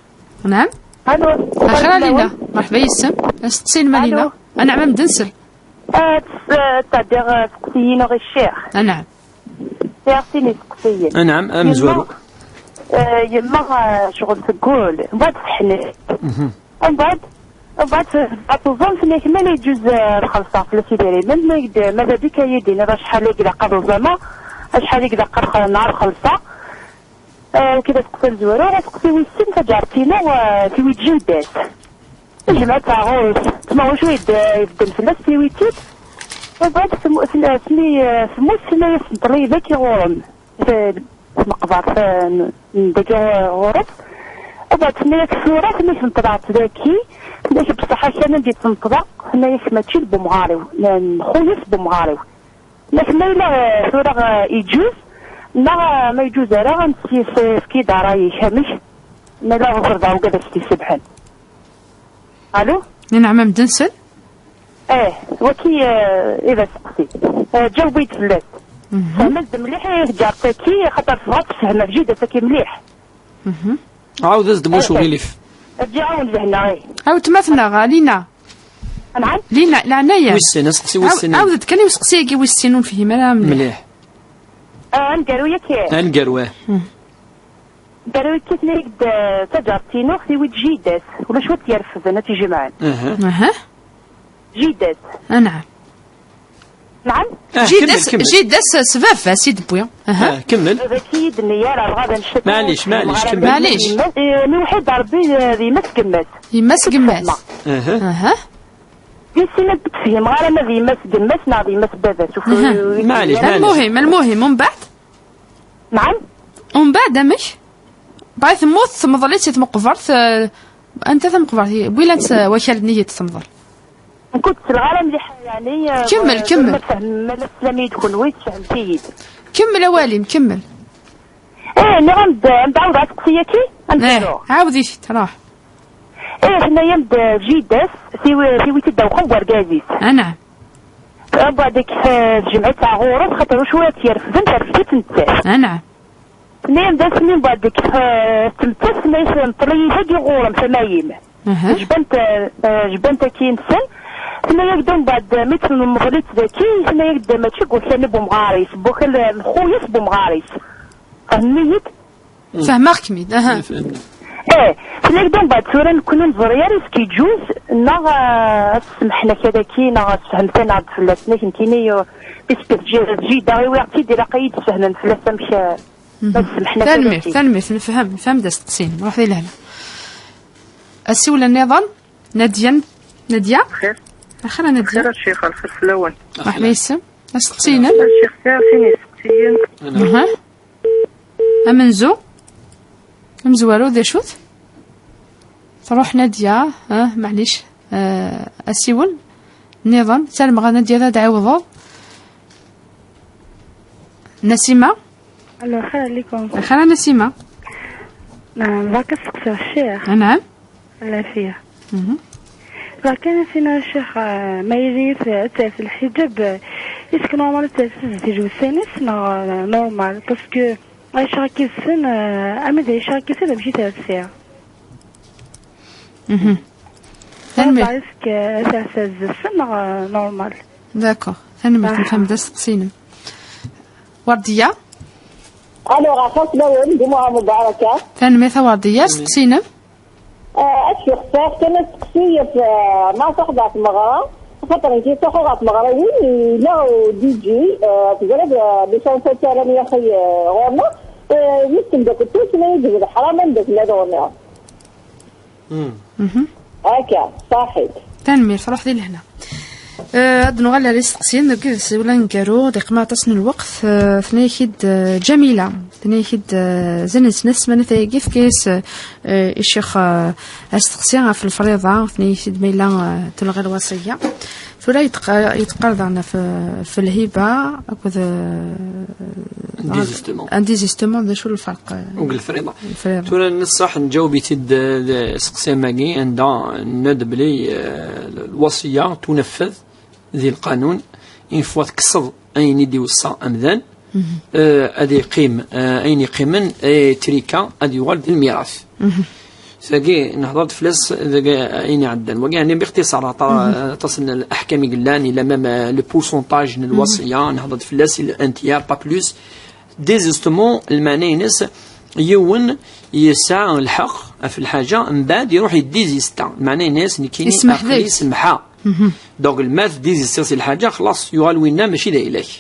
Naɛam? Allô? Axir a Lina. Merḥba yis-m. Aseqsi-inem a Lina. Allô? Anaɛam, am d-nsel. Ah, ts-, ah, c'est-à-dire, ah, aseqsi-inu ɣer ccix. Anaɛam. Sɛiɣ sin iseqsiyen. Anaɛam, amezwaru. Yemma, ah, yemma, ah, ccɣel teggul. Mbeɛd teḥnet. Mhm. Mbeɛd, mbeɛd, mbeɛd tuẓamt, nniɣ ma la yeǧǧuz, ah, ad xellṣeɣ fell-as idrimen, nniɣ-d, ma d abik ad yi-d-tiniḍ acḥal i ilaq ad uẓameɣ, acḥal i ilaq ad x-, ad xellṣeɣ. Ah, kra teqsa amezwaru, aseqsi wis sin, taǧaret-inu, ah, tiwi-d jida-s. Jemɛet ɣur-s, tma wacu i d-, ibedden fell-as tiwi-tt-id. Mbeɛd tmu-, tn-, tni-, ah, temmut, tenna-yas neṭṭel-iyi dagi ɣur-m. F-, f tmeqbert, ah, n, n dagi ɣur-s. Mbeɛd tenna-yak tura, tenna-yak neṭṭleɣ-tt dagi, tenna-yak bṣaḥ akan anda i tt-neṭṭleɣ, tenna-yak mačči d bumɣar-iw, n, n xuyes bumɣar-iw. Nek ma yella, eh, tura, eh, iǧuz, neɣ, eh, ma iǧuz ara, ad nefk-, eh, efk-iyi-d ṛṛay-ik, amek? Ma yella ɣef rbeɛ ugad as-d-isebḥen. Allô? Nneɛma m-d-nsel? Eh, waki, eh, i d aseqsi. Eh, ǧaweb-iyi-d fell-as. Mhm. Fhem-as-d mliḥ i tǧaret-agi, xaṭer tebɣa ad tefhem ɣef jida-s-agi mliḥ. Mhm. Ɛawed-as-d, ma ulac uɣilif. Ad ǧiɣ-awen lehna, eh. Awetma-tneɣ, Lina. Anɛam? Lina, leɛnaya. Wissen, aseqsi wissen. Ɛaw-, ɛawed-d kan i useqsi-agi wis sin, ur nefhim ara mliḥ. Mliḥ. Ah, aneggaru yakk. Aneggaru, eh. Hmm. Aneggaru yakk, tenna-yak-d, eh, taǧaret-inu, tiwi-d jida-s. Ulac wa tt-yerfden, ad tt-ijemɛen. Aha. Aha. Jida-s. Anɛam. Naɛam? Ah, jida-s, kemmel, kemmel. Jida-s s baba-s i d-wwi. Aha. Ah, kemmel. Baba-k i yi-d-nni ara, bɣa ad necc. Maɛlic, maɛlic, kemmel. Maɛlic. Eh, mi wḥid Rebbi, eh, d yemma-s gma-s. Yemma-s gma-s. Aha. Aha. Di sin ad tt-fhimeɣ ara ma d yemma-s gma-s neɣ d yemma-s baba-s. Uf-, aha. Ur yi-d-nni ara. Maɛlic, maɛlic. Almuhim, almuhim, umbeɛd? Naɛam? Umbeɛd, amek? Bɣa temmut, temḍel-itt i tmeqbert, eh, anta tameqbert? Wila-tt, eh, wakal-nni i d-temḍel. Nekk ur ttleɣ ara mliḥ, yeɛni, eh, kemmel, eh, kemmel. Ma tfehmem, ma la teslam-iyi-d kenwi, tfehmet-iyi-d. Kemmel awal-im, kemmel. Eh, nniɣ-am-d, am d-ɛawdeɣ aseqsi-agi, am eh, d-aruɣ. Ɛawed-it-id, ruḥ. Eh, tenna-yam-d, eh, jida-s, tiwi-, tiwi-tt-id awxem n wergaz-is. Anɛam. Mbeɛd-ik, eh, tjemɛ-itt ɣur-s, xaṭer ur cwiya tt-yerfden, terfed-itt nettat. Anɛam. Tenna-yam-d asmi mbeɛd deg, eh, tmettat, tenna-yas, "Nṭel-iyi dagi ɣur-m, tama-yim." Aha. Jbant, eh, eh, jbant akkin-nsen. Tenna-yak-d mbeɛd, eh, mi tt-nemḍel-itt dagi, tenna-yak-d mačči deg wakal n umɣar-is, deg wakal, eh, n xuyes n umɣar-is. Fehmem-iyi-d? Fehmeɣ-kem-id, aha. Eh, tenna-yak-d mbeɛd tura nekkni ur neẓri ara est-ce que yeǧǧuz, neɣ, eh, ad tsemḥen akka daki, neɣ ad tfehmet-aneɣ-d fell-as, tenna-yak nekkini, eh, puisque d ji-, d jida i wwiɣ-tt-id, ilaq ad iyi-d-tfehmem fell-as amek, eh, Mhm. Ad semḥen akka. Tanemmirt, tanemmirt, nefhem, nefhem d asteqsi-inem. Ruḥ di lehna. Asiwel nniḍen, Nadya, Nadya? Xir. Axir a Nadya. Xir a ccix, lxir fell-awen. Ruḥ ma yessem. Asteqsi-inem? A ccix, sɛiɣ sin iseqsiyen. Aha. Amenzu? Amezwaru, d acu-t? Truḥ Nadya, ah, maɛlic, ah, asiwel nniḍen. Sarmeɣ a Nadya ad d-ɛiwḍeḍ. Nasima? Alo, xir alikum. Xir a Nasima. Naɛam, bɣiɣ ad steqsiɣ ccix. Anɛam. Lafiya. Mhm. Bɣiɣ kan ad s-iniɣ ccix, eh, ma yili ad terfed lḥiǧab, eh, est-ce que normal ad terfed zdat iǧewsiyen-is neɣ, eh, normal? Parce que ɛiceɣ akka yid-sen, eh, ama d ɛiceɣ akka yid-sen, amek i tersi? Mhm. Tanemmirt. Est-ce que ad tersi zdat-sen neɣ, eh, normal? D'accord. Tanemmirt, aha. Nefhem d asteqsi-inem. Werdiya? Alo, ɣef aslawen, jumuɛa mubaraka. Tanemmirt a Werdiya, asteqsi-inem? Ah, ad k-yexṣer kan asteqsi ɣef, ah, ma taqḍeɛ tmeɣra, xaṭer nekk i ttruḥuɣ ɣer tmeɣriwin, yella D J, ah, teẓriḍ, ah, les chansons ttarran yaxi, ah, ɣur-neɣ, ah, wis temdakelt ur ttnadi-d d leḥram anda tella tɣenniḍ. Mhm. Akka, ṣaḥit. Tanemmirt, ruḥ di lehna. Eh, ad nuɣal ar isteqsiyen, deg idis ula ngeru, d iqma aṭas n lweqt, eh, tenna-yak-id, eh, Ǧamila, tenna-yak-id, eh, zan n snas ssmana tayagi, tefka-yas, eh, i ccix, eh, asteqsi ɣef lefriḍa, tenna-yak-id ma yella, eh, telɣa lwaṣiyya. Tura yetqa- yetqar daɣen ɣef, ɣef lhiba akked, euh, Désistement. Un désistement, d acu lferq? Deg lefriḍa. Lefriḍa. Tura n ṣṣeḥ nǧaweb-it-id, euh, d seqsi-agi, anda nenna-d belli, euh, lwasiya tuneffed di lqanun, une fois tekkseḍ ayen i d-iweṣṣa amdan, euh, ad yeqqim, euh, ayen yeqqimen, eh, trika ad yuɣal d lmirat. Tagi nehḍer-d fell-as deg ayen iɛeddan. Wagi, يعني، باختصار، aṭa- aṭas n leḥkam i yellan, ila même, euh, le pourcentage n lwasiya, nehḍer-d fell-as, il un tiers, pas plus. Désistement, lmeɛna-ines, yiwen yesɛa lḥeqq ɣef lḥaǧa, mbeɛd iruḥ yeddizista. Lmeɛna-ines, nekkini Yesmeḥ aql-i deg-s. Semḥeɣ. Donc, ma tdésistiḍ si lḥaǧa, xlaṣ, yuɣal winna mačči d ayla-k.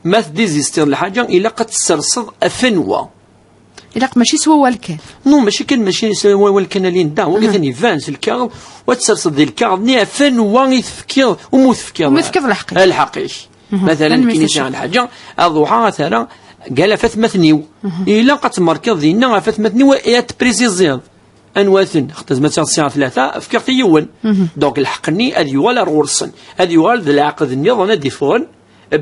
Ma tdésistiḍ lḥaǧa, ilaq ad tesserseḍ ɣef anwa. Ilaq mačči s wawal kan. Non, mačči kan, mačči s wawal kan, a Linda. Wagi atan iban s lkaɣeḍ, u ad tesserseḍ di lkaɣeḍ-nni ɣef anwa i tefkiḍ, umi tefkiḍ. Umi tefkiḍ lḥeqq-ik. Eh, lḥeqq-ik. Mesela, Tanemmirt nekkini a sɛiɣ Ccix. Lḥaǧa, ad ruḥeɣ ad t-rreɣ gal ɣef atmaten-iw. Ilaq ad tmerkiḍ dinna ɣef atmaten-iw, i ad tprisiziḍ. Anwa-ten? Xaṭer ma tesɛiḍ sɛiɣ tlata, fkiɣ-t i yiwen. Donc, lḥeqq-nni ad yuɣal ar ɣur-sen. Ad yuɣal d leɛqed nniḍen ad d-iffɣen,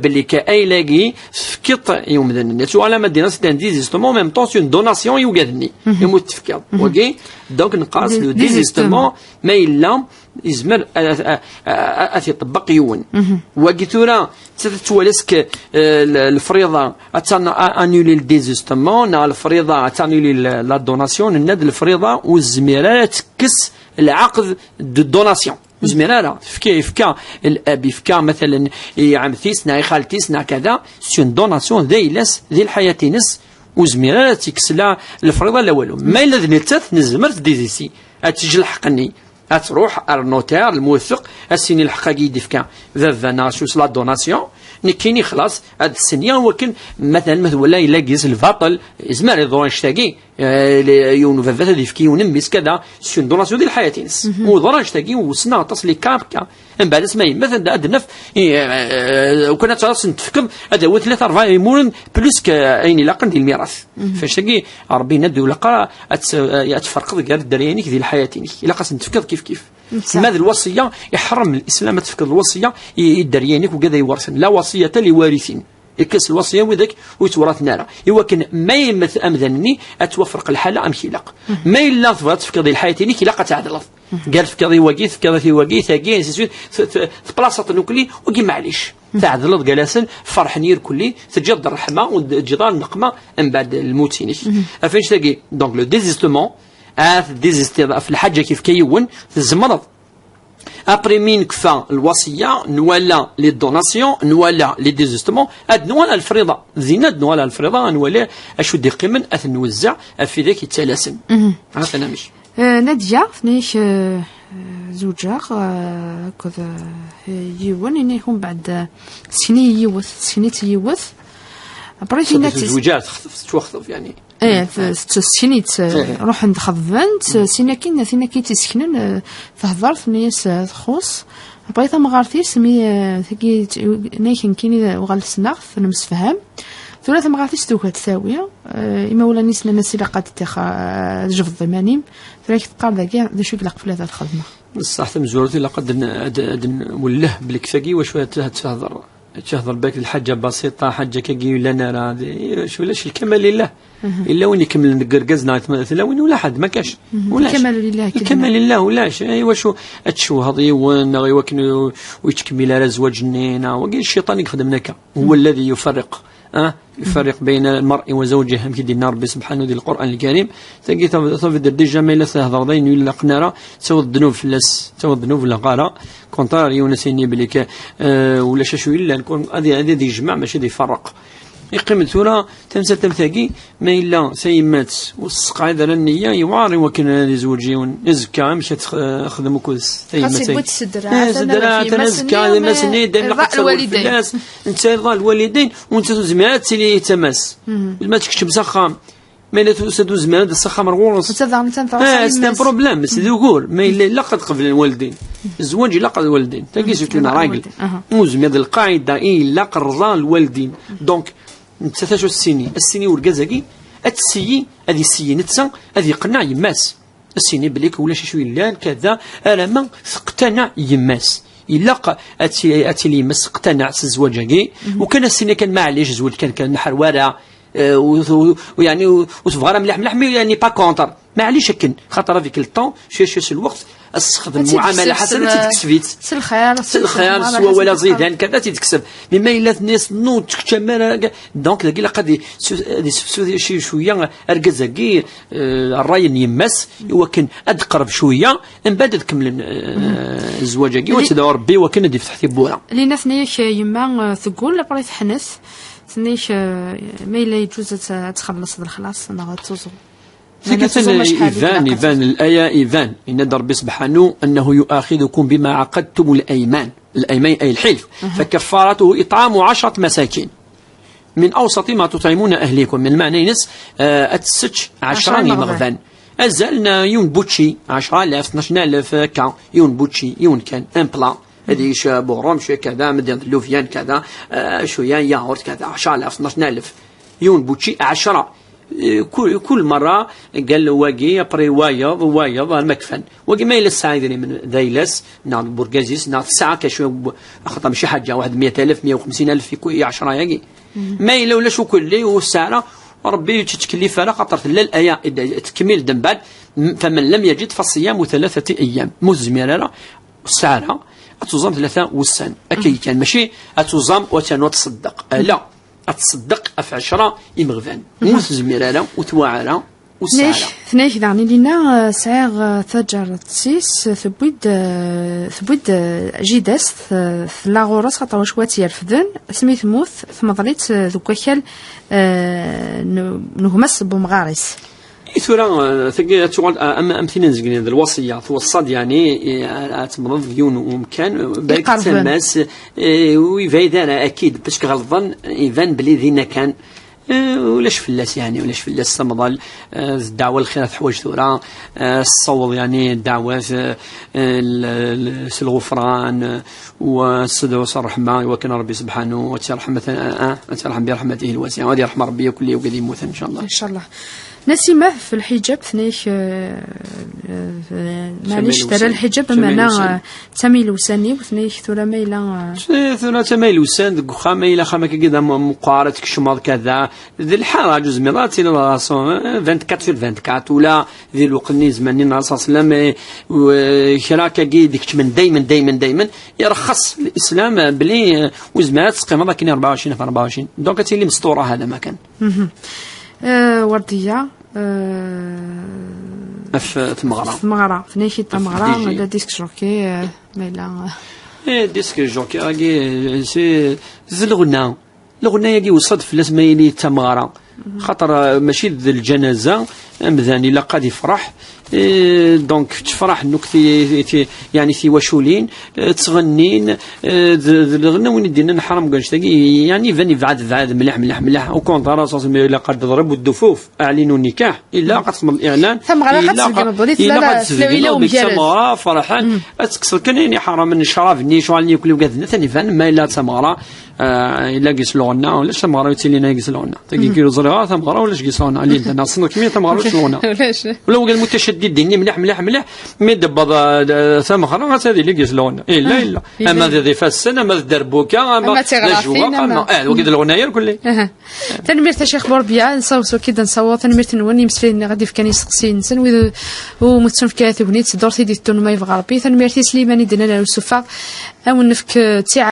belli ka ayla-agi tefkiḍ i umdan-nni. Ad tuɣal ama d-iniḍ c'est un désistement, en même temps, c'est une donation i ugad-nni. Imi ur t-tefkiḍ. Wagi, donc, neqqar-as Dé- le désistement. désistement, ma yella yezmer a, a, a, a, ad t-iṭebbeq yiwen. Wagi tura, tettwalask, eh, l- lefriḍa ad tan- a- annuler le désistement, neɣ lefriḍa ad tannuler la, la donation, nenna-d lefriḍa ur tezmir ara ad tekkes lɛaqed de donation. Ur tezmir ara. Tefka, yefka lab, yefka, matalen, i ɛemti-s, neɣ i xalti-s, neɣ kada, c'est une donation, d ayla-s, di lḥayat-ines, ur tezmir ara ad tekkes la lefriḍa la walu. Ma yella d nettat, nezmer ad tdizisi, ad teǧǧ lḥeqq-nni. Ad truḥ ar notaire, lmuwefeq, ad s-tini lḥeqq-agi i d-ifka baba neɣ s la donation, nekkini xlaṣ, ad d-ssenyeɣ wakken, matalan, ma twala yella gis lbaṭel, yezmer iḍru annect-agi, eh, yiwen ubabat ad yefk i yiwen mmi-s kada, s une donation di lḥayat-ines. Uḍra annect-agi, u ssneɣ aṭas les cas am akka. Mbeɛd asma yemma, ad, ad naf, eh, eh, ukan ad tɛaṣ n tefkeḍ, ad awi tlata rebɛa imuren, plus que ayen ilaqen di lmirat. Fannect-agi, Rebbi yenna-d, ur ilaq ara ad tt- ad tferqeḍ gar dderya-inek di lḥayat-inek. Ilaq ad sen-tefkeḍ kif kif. Ma d lwasiya, iḥrem Lislam ad tefkeḍ lwasiya i, i dderya-inek ugad ay wersen. La wasiyata li warithin. Ikkes lwasiya widak ur yettwaraten ara. Iwakken ma yemmet amdan-nni, ad twafreq lḥala amek ilaq. Ma yella tebɣiḍ ad tefkeḍ di lḥayat-inek, ilaq ad tɛedleḍ. Gar tefkiḍ i wagi, tefkiḍ i wagi, tagi, ainsi de suite, t- t- tplaṣaḍ-ten ukli, wagi maɛlic. Tɛedleḍ gar-asen, ferḥen irkelli, teǧǧiḍ-d ṛṛeḥma, ur d-teǧǧiḍ ara nneqma, mbeɛd lmut-inek. Ɣef annect-agi, donc, le désistement, ad tdésistiḍ ɣef lḥaǧa k-yefka yiwen, tzemreḍ. Après mi nekfa lwasiya, nwala les donations, nwala les désistements, ad nwala lefriḍa. Dinna ad nwala lefriḍa, ad nwali acu d-iqqimen, ad t-nwezzeɛ ɣef widak yettalasen. Atan amek. Eh, Nadia, tenna-ak, eh, eh, zewǧeɣ, eh, akked, eh, yiwen, ini-ak umbeɛd, eh, sken-iyi yiwet, sken-itt i yiwet. Après, tenna-tt- Tezweǧ, textef, tettwaxtef, yani. Eh, t- t- tesken-itt, eh, ruḥen-d xeḍben-tt, eh, sin akin, tin akin i tt-iseknen, eh, tehder, tenna-yas, eh, txuṣ. Après, tamɣart-is, mi, eh, tagi, t- nna-ak nekkini uɣal ssneɣ-t, nemsefham. Tura tamɣart-is tugi ad t-tawi, eh, imawlan-is nnan-as ilaq ad t-tix-, ad tjebdeḍ iman-im. Tura ak-teqqar dagi, d acu i ilaq fell-as ad xedmeɣ? Ṣṣeḥ, tamezwarut, ilaq ad n- ad ad nwelleh belli tagi iwacu ad t- ad tehder. Ad tehder belli d lḥaǧa basiṭa, ḥaǧa kagi yellan ara, d- iwacu ulac, lkamal lillah. Yella win ikemmlen deg urgaz neɣ tma- tella win ula ḥedd, ma kac. Ulac. Lkamal lillah, akken. Lkamal lillah, ulac. Iwacu ad tcewheḍ yiwen, neɣ iwakken u- ur yettkemmil ara zzwaǧ-nni, neɣ wagi cciṭan i ixedmen akka. هو الذي يفرق. Ah, يفرق بين المرء وزوجه, amek i d-yenna Rebbi subḥanahu di Lqur'an Lkarim. Tagi, ça veut dire déjà, ma yella thedreḍ ayen ur ilaqen ara, tawiḍ ddnub fell-as, tawiḍ ddnub lɣara. Contraire, yiwen ad s-yini belli ka, eh, ulac acu yellan, kun-, ad, ad, ad yejmeɛ, mačči ad iferreq. Iqqim tura, tamsalt am tagi, ma yella tayemmat ur tesseqɛid ara nniya, yewɛer i wakken ad izweǧ yiwen. Azekka, amek ad tex- texdem akked s- tayemmat-agi? Xas yewwi-d s ddreɛ, eh, atan s ddreɛ, atan azekka, d imassen-nni, dayem ilaq ad tawel fell-as. Netta irḍa lwalidayn, u netta ur tezmir ara ad tili d tama-s. Ma tekcem s axxam, ma yella tusa-d ur tezmir ara ad s axxam ar ɣur-s. Netta daɣen netta n tɣawsa. Eh, c'est un problème, c'est d ugur. Ma yella ilaq ad qeblen lwalidayn. Zzwaǧ ilaq ad lwalidayn. Tagi c'est une règle. Ur tezmir d lqaɛida, i ilaq rḍa lwalidayn. Donc, netta acu ad s-tini? Ad s-tini urgaz-agi, ad tseyyi, ad iseyyi netta, ad iqenneɛ yemma-s. Ad s-yini belli ulac acu yellan, kada, arama teqtaneɛ yemma-s. Ilaq ad ti-, ad tili yemma-s teqtanaɛ s zzwaǧ-agi, ukan as-tini kan, maɛlic, zwel kan, kan, ḥer wara, eh, u, u, u, yeɛni, u, ur tebɣa ara mliḥ mliḥ, mi yeɛni pas contre. Maɛlic akken, xaṭer avec le temps, cwiya cwiya s lweqt, ad tessexdem muɛamala ḥasana, ad tt-id-tekseb. S lxir, s lxir, s wawal aẓidan, kada, ad tt-id-tekseb. Mi ma yella tenna-yas, non, ur teččam ara, donc, dagi ilaq ad yessefsud cwiya argaz-agi, eh, ṛṛay n yemma-s, i wakken ad d-teqreb cwiya, mbeɛd ad kemmlen, eh, zzwaǧ-agi, u ad tedɛu Ṛebbi i wakken ad d-ifteḥ tiwwura. Lina tenna-yak, eh, yemma, eh, teggul, après teḥnet, tenna-yak, eh, ma yella yeǧǧuz ad t-, ad txelleṣ d lexlaṣ, neɣ ad tuẓu. Meɛna tuẓum acḥal i iban, ilaq ad iban, laya iban. Yenna-d Ṛebbi subḥanu, أنه يؤاخذكم بما عقدتم الأيمان. الأيمان أي الحلف. فكفارته إطعام عشرة مساكين من أوسط ما تطعمون أهليكم. Lmeɛna-ines, eh, ad tessečč ɛecṛa n yimeɣban. Azal n yiwen n bučči, ɛecṛa alaf, tnac alaf, akka, yiwen n bučči, yiwen kan, un plat. Ad yečč, eh, buṛum, cwiya kada, ma d lubyan kada, eh, cwiya yaɣurt kada, ɛecṛa alaf, tnac alaf. Yiwen n bučči, ɛecṛa. Eh, kul, kul merra, qal wagi, après wayeḍ, wayeḍ, arma kfan. Wagi ma yella tesɛa idrimen, d ayla-s, neɣ d urgaz-is, neɣ tesɛa akka cwiya, axaṭer mačči ḥaǧa, waḥed meyya alaf, meyya u xemsin alaf i ku-, i ɛecṛa-yagi. Ma yella ulac ukelli, ur tesɛa ara, Ṛebbi ur tt-ttkellif ara, xaṭer tella laya, tkemmil-d mbeɛd, فمن لم يجد فصيام ثلاثة أيام. Ma ur tezmir ara, ur tesɛa ara, ad tuẓam tlata wussan. Akka kan, mačči ad tuẓam u ad ternu ad tṣeddeq. Ala. Ad tṣeddeq ɣef ɛecṛa imeɣban. Ma ur tezmir ara, ur twaɛ ara, ur tesɛa ara. Tenna-yak daɣen Lina, eh, sɛiɣ, eh, taǧaret-is, eh, tewwi-d, eh, tewwi-d, eh, jida-s, eh, tella ɣur-s, xaṭer wacu ad tt-yerfden, asmi temmut, temḍel-itt, eh, deg wakal, eh, n, n gma-s n wemɣar-is. I tura, eh, tagi ad tuɣal, eh, am, am tin n zegnin d lwaṣiyya, tweṣṣa-d, yeɛni, eh, ad temḍel deg yiwen n umkan, eh, balak d tama-s, eh, ur yebɛid ara, akid, parce que ɣelḍen, iban belli dinna kan, eh, ulac fell-as, yeɛni, ulac fell-as tamḍel, eh, d ddeɛwa lxir ad teḥwaǧ tura, eh, tessaweḍ, yeɛni, ddeɛwat, eh, eh, l-, l-, s lɣufran, eh, u s-, s ṛṛeḥma, i wakken Ṛebbi subḥanu, ad tt-yerḥem, eh, eh, ad tt-yerḥem bi ṛeḥmatihi lwasiɛa, ad yerḥem Ṛebbi akk wigad yemmuten, ncallah. Ncallah. Nasima, f lḥiǧab, tenna-yak, eh, eh, eh, maɛlic, tara lḥiǧab, meɛna, eh, d tama ilewsan-iw, tenna-yak tura ma yella, eh, tura d tama ilewsan deg uxxam, ma yella axxam akkagi d am-, ameqqar, ad tkecmeḍ kada, d lḥaraǧ, ur zmireḍ ad tiliḍ ɣer-s, eh, vingt-quatre sur vingt-quatre, ula di lweqt-nni, zzman-nni n Ṛṛasul ṣalla Llahu ɛalayhi wa sallam, eh, u, eh, kra akkagi d-ikeččmen daymen, daymen, daymen, irexxes Lislam, eh, belli, eh, ur zmireḍ ad teqqimeḍ akken i rebɛa u ɛecrin ɣef rebɛa u ɛecrin. Donc ad tili mestuṛa, hada ma kan. Eh, Werdiya, eh, ɣef tmeɣra. Ɣef tmeɣra. Tenna-yak-id tameɣra, D J. La disc jockey, eh, ma yella, eh. Eh, disc jockey-agi, eh, c'est, d lɣenna. Lɣenna-agi weṣṣa-d fell-as ma yili d tameɣra. Xaṭer, eh, mačči d lǧanaza, amdan ilaq ad ifreḥ. Eh, donc, ttefraḥen akk ti-, ti-, yeɛni tiwaculin, eh, ttɣennin, eh, d, d lɣenna win i d-yennan ḥaram deg annect-agi, yeɛni iban yebɛed, yebɛed mliḥ, mliḥ, mliḥ. Au contraire, aṣaṣ mi ilaq ad d-teḍreb ddufuf, أعلنوا النكاح, ilaq ad txedmeḍ iɛlan, tameɣra ad ilaq, tezgem, ilaq ad tezgem, tameɣra, ferḥen, ad tekkseḍ kan ayen iḥramen, ccrab-nni, ccɣel-nni, akk lewgad-nni, atan iban, ma yella d tameɣra, eh, yella gis lɣenna, ulac tameɣra ur yettilin gis lɣenna. Tagi, mhm, kul ur ẓriɣ ara tameɣra ulac gis lɣenna. Linda, neɣ tessneḍ kemmi tameɣra ulac lɣenna. Ulac. Ula wigad mutacaddidin-nni mliḥ, mliḥ, mliḥ, mi d-tewweḍ, eh, tameɣra, ad tili gis lɣenna. Illa, illa. Ama d, d ifassen, ama d derbuka, ama d tiɣratin, ajewwaq, ama, eh, wagi d lɣenna irkelli. Aha. Tanemmirt a Ccix Burbiya, nessaweḍ s wakid ad nessaweḍ, tanemmirt-nwen, imesliyen-nni ɣad yefkan isteqsiyen-nsen, wid umi tettunefk ara tegnit, ddurt i d-iteddun ma yebɣa Ṛebbi. Tanemmirt i Sliman i d-yennan ar usuffeɣ. Ad wen-nefk, eh, ttiɛad.